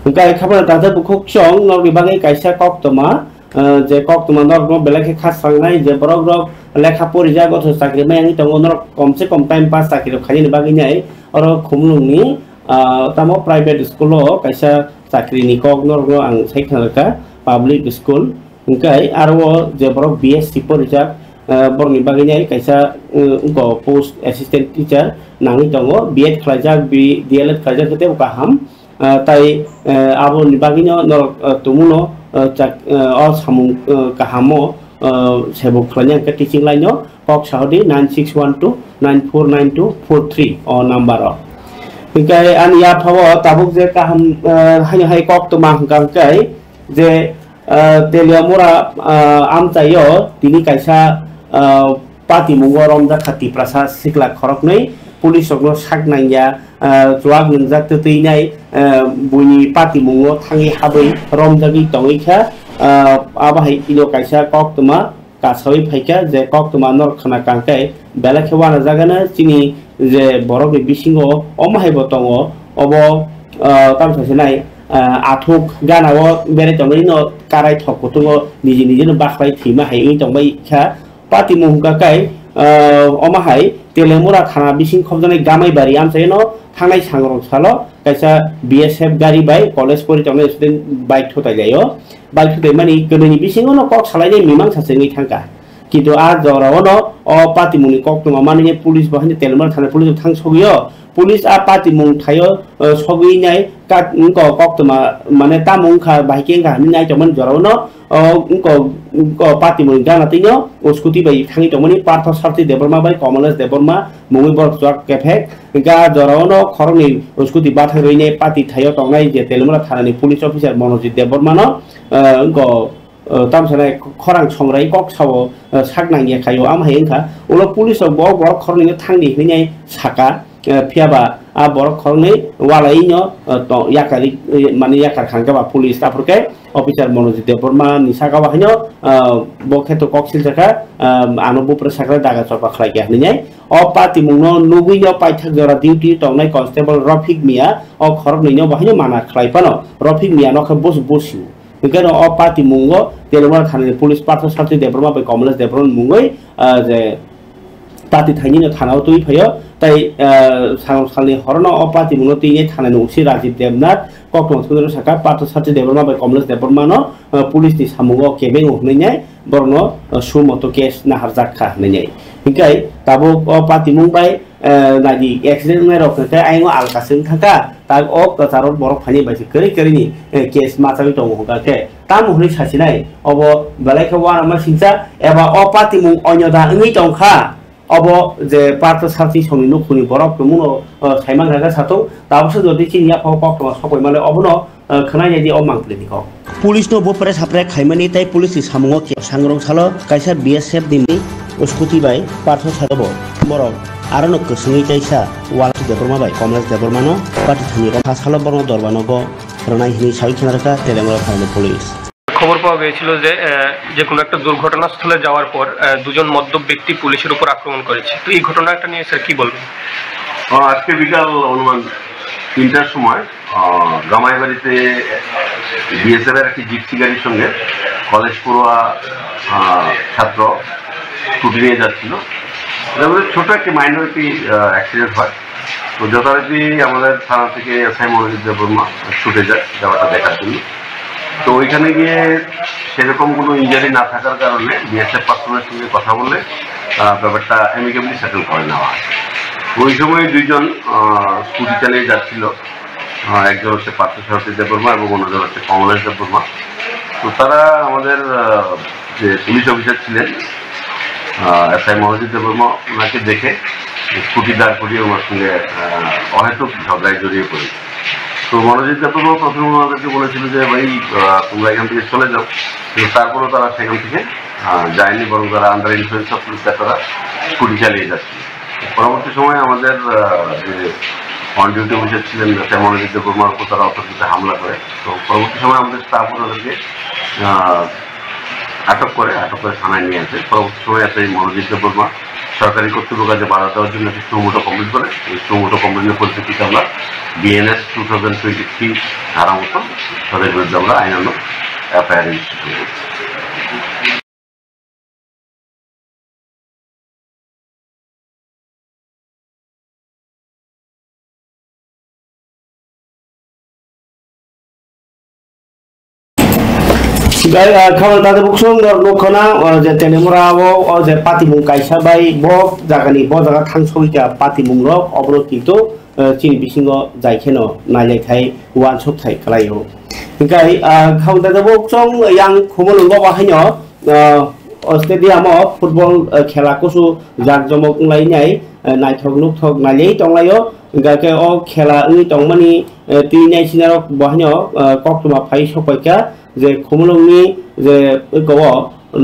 Hwnkhe khabra takhuk bukhuk chwng norokni bagwi kaisa koktwma, ah, je koktwma norokno belai khe kha sangnai je borok rok lekha porijak othocho chakri maya wngwi tongo, norok kom se kom time pass chakri rok khainani bagwi nai oro Khumulwngni, ah, tamo private school o kaisa chakri ni kok norokno ang sai khna rwkha, public school. Hwnkhe aro o je borok B S C porijak, eh, borokni bagwi nai kaisa, eh, wngkha post assistant teacher nangwi tongo, B Ed khlaijak, B-, D L Ed khlaijak khe teibo kaham. Eh, tai, eh, aboni bagwino norok, eh, tongmano, eh, chak-, eh, o samung, eh, kahamo, eh, sebuk khlaina hwnkhe teaching line o kok sahodi nine six one two nine four nine two four three o number o. Hwnkhe ani yaphao tabuk je kaham, eh, haino hai koktwma hwnkha hwnkhe je, ah, Teliamura, ah, amchaio tini kaisa, ah, patimungo romjakha Tiprasa sikla khoroknwi police rokno sak nangya, ah, chuak nwngjak twtwi nai, ah, buini patimungo thangwi habwi romjagwi tongwi kha, ah, abo hai ino kaisa koktwma kasawi phaikha je koktwma norok khna kangkhe belai khe uanajagano chini je borokni bisingo omo haibo tongo obo, ah, tamo sasinai, ah, athuk ganao berai tongwi no karai thok kutungo niji niji no bakhwlai thwima hai wngwi tongbai kha. Patimung hwnkha kai, ah, omo hai Telemura thana bising khobjaknai Gamaibari amchaino thangnai sangrong salo kaisa B S F gari bai college pori tongnai student bike thutai laio. Bike thutai mani kwnwi ni bisingo no kok salai nai mimang sa se wngwi thangkha. Kintu a jora o no o patimung ni koktwma mani police bo haino Telemura thana police bo thang sogwi o. Police a patimung thaio, eh, sogwi nai kat wngko koktwma mane tamo wngkha bahai khe wngkha hinwi nai tongmani jora o no o wngko, wngko patimung ni gana twi no o scooty bai thangwi tongmani Partho Sarthi Debbarma bai Kamalesh Debbarma mungwi borok chuak kephek. Hingke a jora o no khoroknwi scooty bathang rwinai pati thaio tongnai je Telemura thanani police officer Monojit Debbarma no, eh, wngko, eh, tamsa nai khorang songrai kok sao, eh, sak nangya khaio, am hai wngkha. Ulo police rok bo borok khoroknwi no thangdi hinwi saka, eh, phiya ba a borok khoroknwi walai no, eh, to yakari, eh, mani yakar kha hingke ba police, aphuru khe officer Monojit Debbarma ni saka o haino, ah, bo khe to kok silsa kha, ah, ano bupre sakra daga chopra khlai kha hinwi. O patimung no nugwi no paithak jora duty tongnai constable Rofik Mia o khoroknwi no bo haino mana khlai phano Rofik Mia no khe bus busi. Hingke no o patimung o Telemura thana ni police Partho Sarthi Debbarma bai Kamalesh Debbarma mungwi, ah, je pati thaini no thana o twi phaio, tai, ah, sal salni horono o patimung no twi thana ni usi Rajiv Debnath, koktwma thumnai saka Partho Sarthi Debbarma bai Kamlesh Debbarma no, ah, police ni samung o kebeng o hinwi nai borok no, ah, sumoto case naharjak kha hinwi nai. Hingke tabuk o patimung bai, ah, nai di accident wngnai rok hwnkhe ayang o alka se wng thangkha, tak o kwcharo borok phaini bai se kwrwi kwrwi ni, eh, case machagwi tongo hwnkha khe. Tamo hwnwi sasinai, obo belai khe uanama singcha eba o patimung onyo da wngwi tongkha, obo je Partho Sarthi songni nukhungni borok tongmungno, o, saiman kha khe satung, tabuksa jodi chini yaphao koktwma sokoi male obono, o, khwnai nai di o mangpili ni kok. Police no bo press hapre khaimani tei police ni samungo khe sangrong salo kaisa B S F ni scooty bai Partho Sarthi bo borok arono kwswngwi kaisa Wal Debbarma bai Kamlesh Debbarma no pati thani rok ha salo borokno dorba nogo rwnai hinwi sawi khna rwkha Telemura thani police. খবর পাওয়া গিয়েছিল যে, আহ, যে কোনো একটা দুর্ঘটনাস্থলে যাওয়ার পর, আহ, দুজন মদ্যপ ব্যক্তি পুলিশের উপর আক্রমণ করেছে। তো এই ঘটনাটা নিয়ে স্যার কি বলবেন? আহ, আজকে বিকাল অনুমান তিনটার সময়, আহ, গামাইবাড়িতে বিএসএফ এর একটি জিপসি গাড়ির সঙ্গে কলেজ পড়ুয়া, আহ, ছাত্র স্কুটি নিয়ে যাচ্ছিল। এটা আমাদের ছোট একটি মাইনর একটি, আহ, অ্যাক্সিডেন্ট হয়। তো যথারীতি আমাদের থানা থেকে এসআই মনোজিৎ দেববর্মা ছুটে যায় ব্যাপারটা দেখার জন্য। তো ওইখানে গিয়ে সেরকম কোনো ইনজারি না থাকার কারণে বিএসএফ পার্সোনালের সঙ্গে কথা বলে, আহ, ব্যাপারটা অ্যামিকেবলি সেটেল করে নেওয়া হয়। ওই সময় দুইজন, আহ, স্কুটি চালিয়ে যাচ্ছিল। আহ, একজন হচ্ছে পার্থ সারথী দেববর্মা এবং অন্যজন হচ্ছে কমলেশ দেববর্মা। তো তারা আমাদের, আহ, যে পুলিশ অফিসার ছিলেন, আহ, এসআই মনোজিৎ দেববর্মা, ওনাকে দেখে স্কুটি দাঁড় করিয়ে ওনার সঙ্গে, আহ, অহেতুক ঝগড়ায় জড়িয়ে পড়ে। তো মনোজিৎ দেববর্মা প্রথমে ওনাদেরকে বলেছিল যে, "ভাই, আহ, তোমরা এখান থেকে চলে যাও।" কিন্তু তারপরেও তারা সেখান থেকে, আহ, যায়নি, বরং তারা আন্ডার ইনফ্লুয়েন্স অফ লিকার তারা স্কুটি চালিয়ে যাচ্ছিল। পরবর্তী সময়ে আমাদের, আহ, যে অন ডিউটি অফিসার ছিলেন, এসআই মনোজিৎ দেববর্মার উপর তারা অতর্কিতে হামলা করে। তো পরবর্তী সময়ে আমাদের স্টাফ ওনাদেরকে, আহ, আটক করে, আটক করে থানায় নিয়ে আসে। পরবর্তী সময়ে এসআই মনোজিৎ দেববর্মা সরকারি কর্তৃপক্ষকে বাধা দেওয়ার জন্য একটি সুমোটো কমপ্লেন করে। এই সুমোটো কমপ্লেনের পরিপ্রেক্ষিতে আমরা BNS two thousand twenty three ধারা মতো তাদের বিরুদ্ধে আমরা আইনানুগ এফআইআর রেজিস্ট্রেশন করছি। Gai, ah, khabang tade buksong nor nukho na, ah, je Telemura o, o je patimung kaisa bai bo jagani, bo jaga thang sogwi kha patimung rok, obono kintu, ah, chini bisingo jai kheno nailai thai, uansuk thai kwlai o. Hinkhe, ah, khabang tade buksong yang Khumulwngo bo haino, ah, o stadium o football, ah, khela kusu jak jomok wnglainai, ah, naithok nukthok nailai tonglaio. Hinkhe o khela wngwi tongmani, eh, twi nai sinarok bo haino, eh, koktwma phai sokpaikha je Khumulwngni je eko o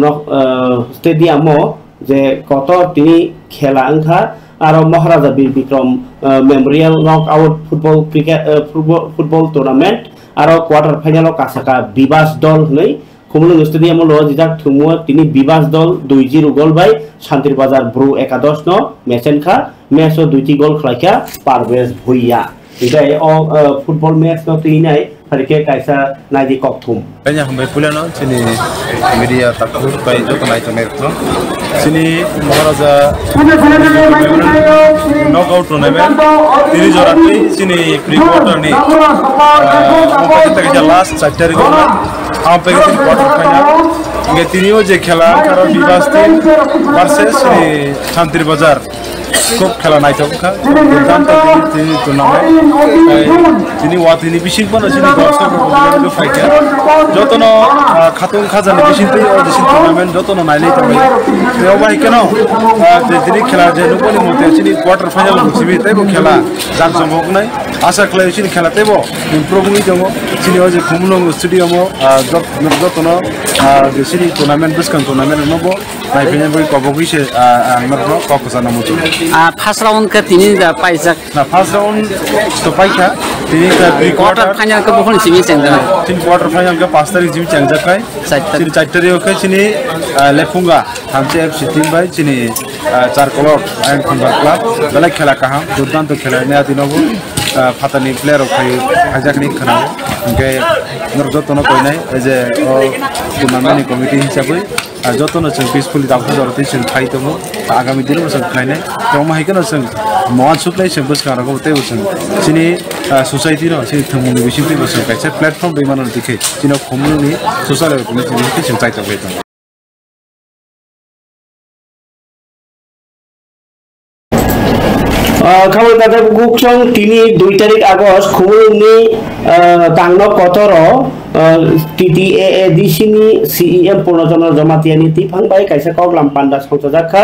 nok, eh, stadium o je kotor tini khela wngkha, aro Maharaja Bir Bikram, eh, Memorial Knockout Football Cricket, eh, Football, Football Tournament, aro quarter final o kasaka Bibas dol hwnwi Khumulwng Stadium o lojijak thwngmung o tini Bibas dol dui zero gol bai Santri Bazar Bru Ekadosh no mechen kha, match o duiti gol khlai kha Parvesh Bhuiya. Hinkhe o, eh, football match no twi nai Phaikhe kaisa naidi kokthum. Kanya hambai puilano chini media takhuk bai joto naitongnai rokno. Chini Maharaja knockout tournament tini jora twi chini pre quarter ni, ah, omo paikhe last char tarik o, omo paikhe chini quarter final. Hingke tini o je khela wngkha aro Bibas team versus chini Santri Bazar. Khub khela naithok wngkha. Durbanta tini, tini tournament. Tei tini watwi ni bising phano chini dorshok rok bo phaikha. Jotono, ah, khatung khajani bising twi o bising tournament jotono nailai tongwi. Tei obo hai kheno, ah, je tini khela je nukmani mote chini quarter final rok simi tei bo khela jak jomok wngnai. Asa khlai chini khela tei bo improve wngwi tongo. Chini o je Khumulwng stadium o, ah, jot-, jotono, ah, je chini tournament bwskang tournament rokno bo Naiphai bagwi kobogwi se, ah, ang norokno kok kwchangno muchungo. Ah, first round khe tini da paijak. Na, first round to paikha, tini khe pre quarter quarter. Final khe buphang simi chengjak. Chini quarter final khe pash tarik jim chengjak khai. Char tarik. Chini char tarik khe chini, ah, Lephunga, Thamchi F C team bai chini, ah, Char Kolok, Ayang Khumbar club, belai khela kaham, durdanto khela ni adinobo, ah, phatani player rok phai, phaijak ni khana, hingke norok jotono koinai, je o tournament ni committee hisabwi, ah, jotono chwng peacefully tabuk jora twi chwng khai tongo. Agami dino bo chwng khlainai. Tongma hai kheno chwng mohan suknai chwng bwskang rogo teibo chwng chini, ah, society no chini thwngmung ni bising twi bo chwng kaisa platform twi mano twi khe chini Khumulwng ni social work ni twi chwng chai tongwi tongo. Ah, khamwi kha khe bukhuk song tini dui tarik August Khumulwngni, ah, tangno kotoro, ah, T T A A D C ni C E M Purno Chandra Jamatia ni twiphang bai kaisa koklam panda songchajak kha.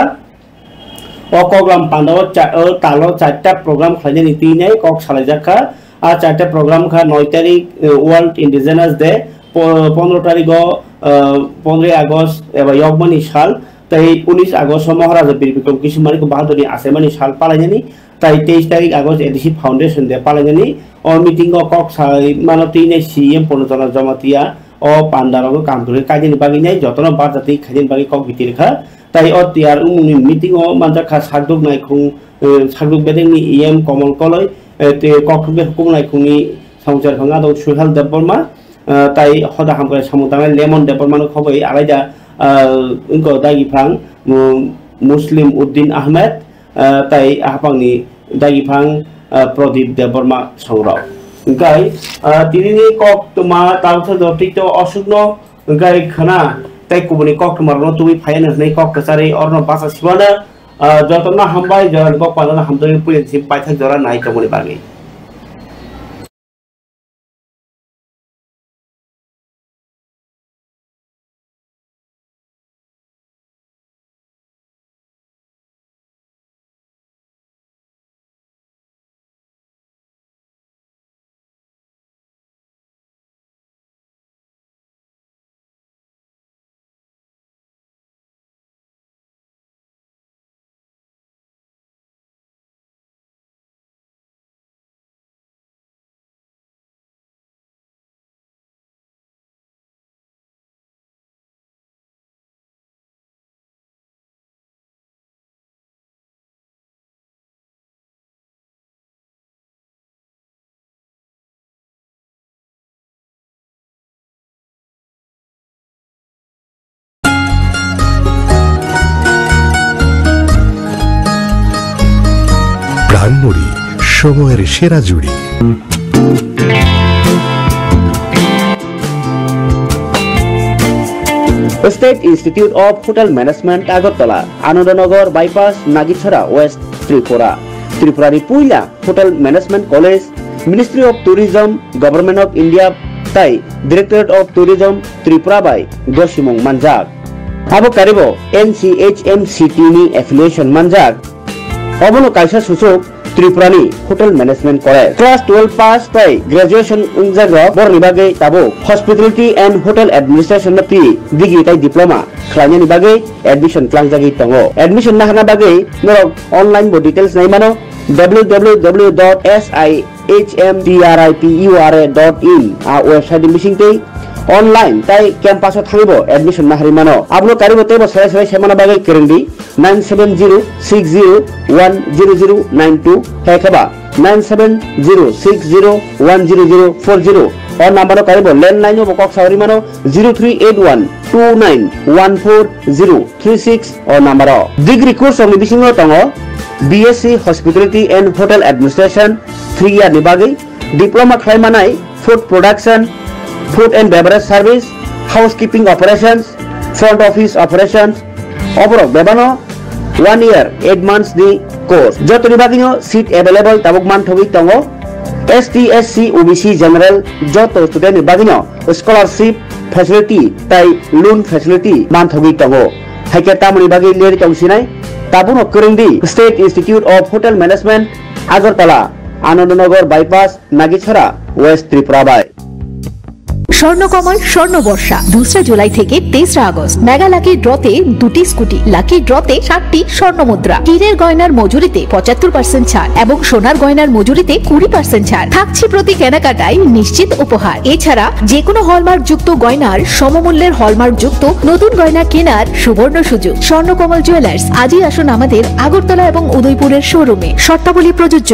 O koklam panda o cha-, o talo charta program khlainani twi nai kok salaijak kha. A charta program kha noi tarik, eh, World Indigenous Day, po-, pondro tarik o, eh, pondroi August eba yokmani sal, tei unis August o Maharaja Bir Bikram Kishore Manik Bahadurni achaimani sal palainani, tei teis tarik August A D C Foundation Day palainani. O meeting o kok sai mano twi nai C E M Purno Chandra Jamatia o panda rokno kaham kwrwi kainani bagwi nai jotono barjatwi khainani bagwi kok bitir kha. Tai o tiyar wngmungni meeting o manjakha Sakduk Naikhung, eh, Sakduk Bedengni E M Komol Koloi, eh, tei Kokthumni Hukumu Naikhungni Songchar Phang Adong Suhel Debbarma, eh, tai hoda hamkrai samung tangnai Lemon Debbarmano khoboi alaida, eh, wngkha Dagi Phang, mm, Muslim Uddin Ahmed, eh, tai Ahaphangni Dagi Phang, eh, Pradip Debbarma songrok. Hingkai, eh, tinini koktwma tabuksa jotito osukno hingkai khwna tei kubuni koktwmarokno tubui phaiya hwnwi kok kwcharwi orno bacha sibana, ah, jotono hambai, jorani kok panano hamjagwi puila simi paithak jora nai tongmani bagwi. প্রাণমুড়ি, সময়ের সেরা জুড়ি। State Institute of Hotel Management, Agartala, Anandanagar Bypass, Nagichara, West Tripura. Tripura ni puila Hotel Management College, Ministry of Tourism, Government of India tai Directorate of Tourism Tripura bai gosimung manjak. Abo karibo N C H M C T ni affiliation manjak. Obono kaisa suchuk Tripura ni Hotel Management College. Class twelve pass tai graduation wngjak rok borokni bagwi tabuk Hospitality and Hotel Administration no P degree tai diploma khlainani bagwi admission tlangjagwi tongo. Admission naharna bagwi norok online bo details nai mano, W W W dot S I H M T R I P U R A dot in a website ni bisingtwi online tai campus o thangwibo admission naharwi mano. Abono karibo teibo serai serai saimano bagwi kwrwngdi nine seven zero six zero one zero zero nine two hai khe ba nine seven zero six zero one zero zero four zero O number o kaibo landline o bo kok sawi mano, zero three eight one two nine one four zero three six o number o. Degree course rokni bisingo tongo B S C Hospitality and Hotel Administration three year ni bagwi, diploma khlai manai food production, food and beverage service, housekeeping operations, front office operations, oborok bebano one year eight months ni course. Jotoni bagwino seat available tabuk manthogwi tongo. S T, S C, O B C general joto student ni bagwino scholarship facility tai loan facility manthogwi tongo. Haikhe tamoni bagwi leri tong sinai? Tabukno kwrwngdi State Institute of Hotel Management, Agartala, Anandnagar Bypass, Nagichara, West Tripura bai. Swarnakamal স্বর্ণ বর্ষা দুসরা জুলাই থেকে তেসরা August. Mega lucky ড্রতে দুটি scooty, lucky ড্রতে সাতটি স্বর্ণ মুদ্রা, হীরের গয়নার মজুরিতে পঁচাত্তর পার্সেন্ট ছাড় এবং সোনার গয়নার মজুরিতে কুড়ি পার্সেন্ট ছাড় থাকছে। প্রতি কেনাকাটায় নিশ্চিত উপহার। এছাড়া যে কোনো হলমার্কযুক্ত গয়নার সমমূল্যের হলমার্কযুক্ত নতুন গয়না কেনার সুবর্ণ সুযোগ। স্বর্ণকমল জুয়েলার্স, আজই আসুন আমাদের আগরতলা এবং উদয়পুরের শোরুমে। শর্তাবলী প্রযোজ্য।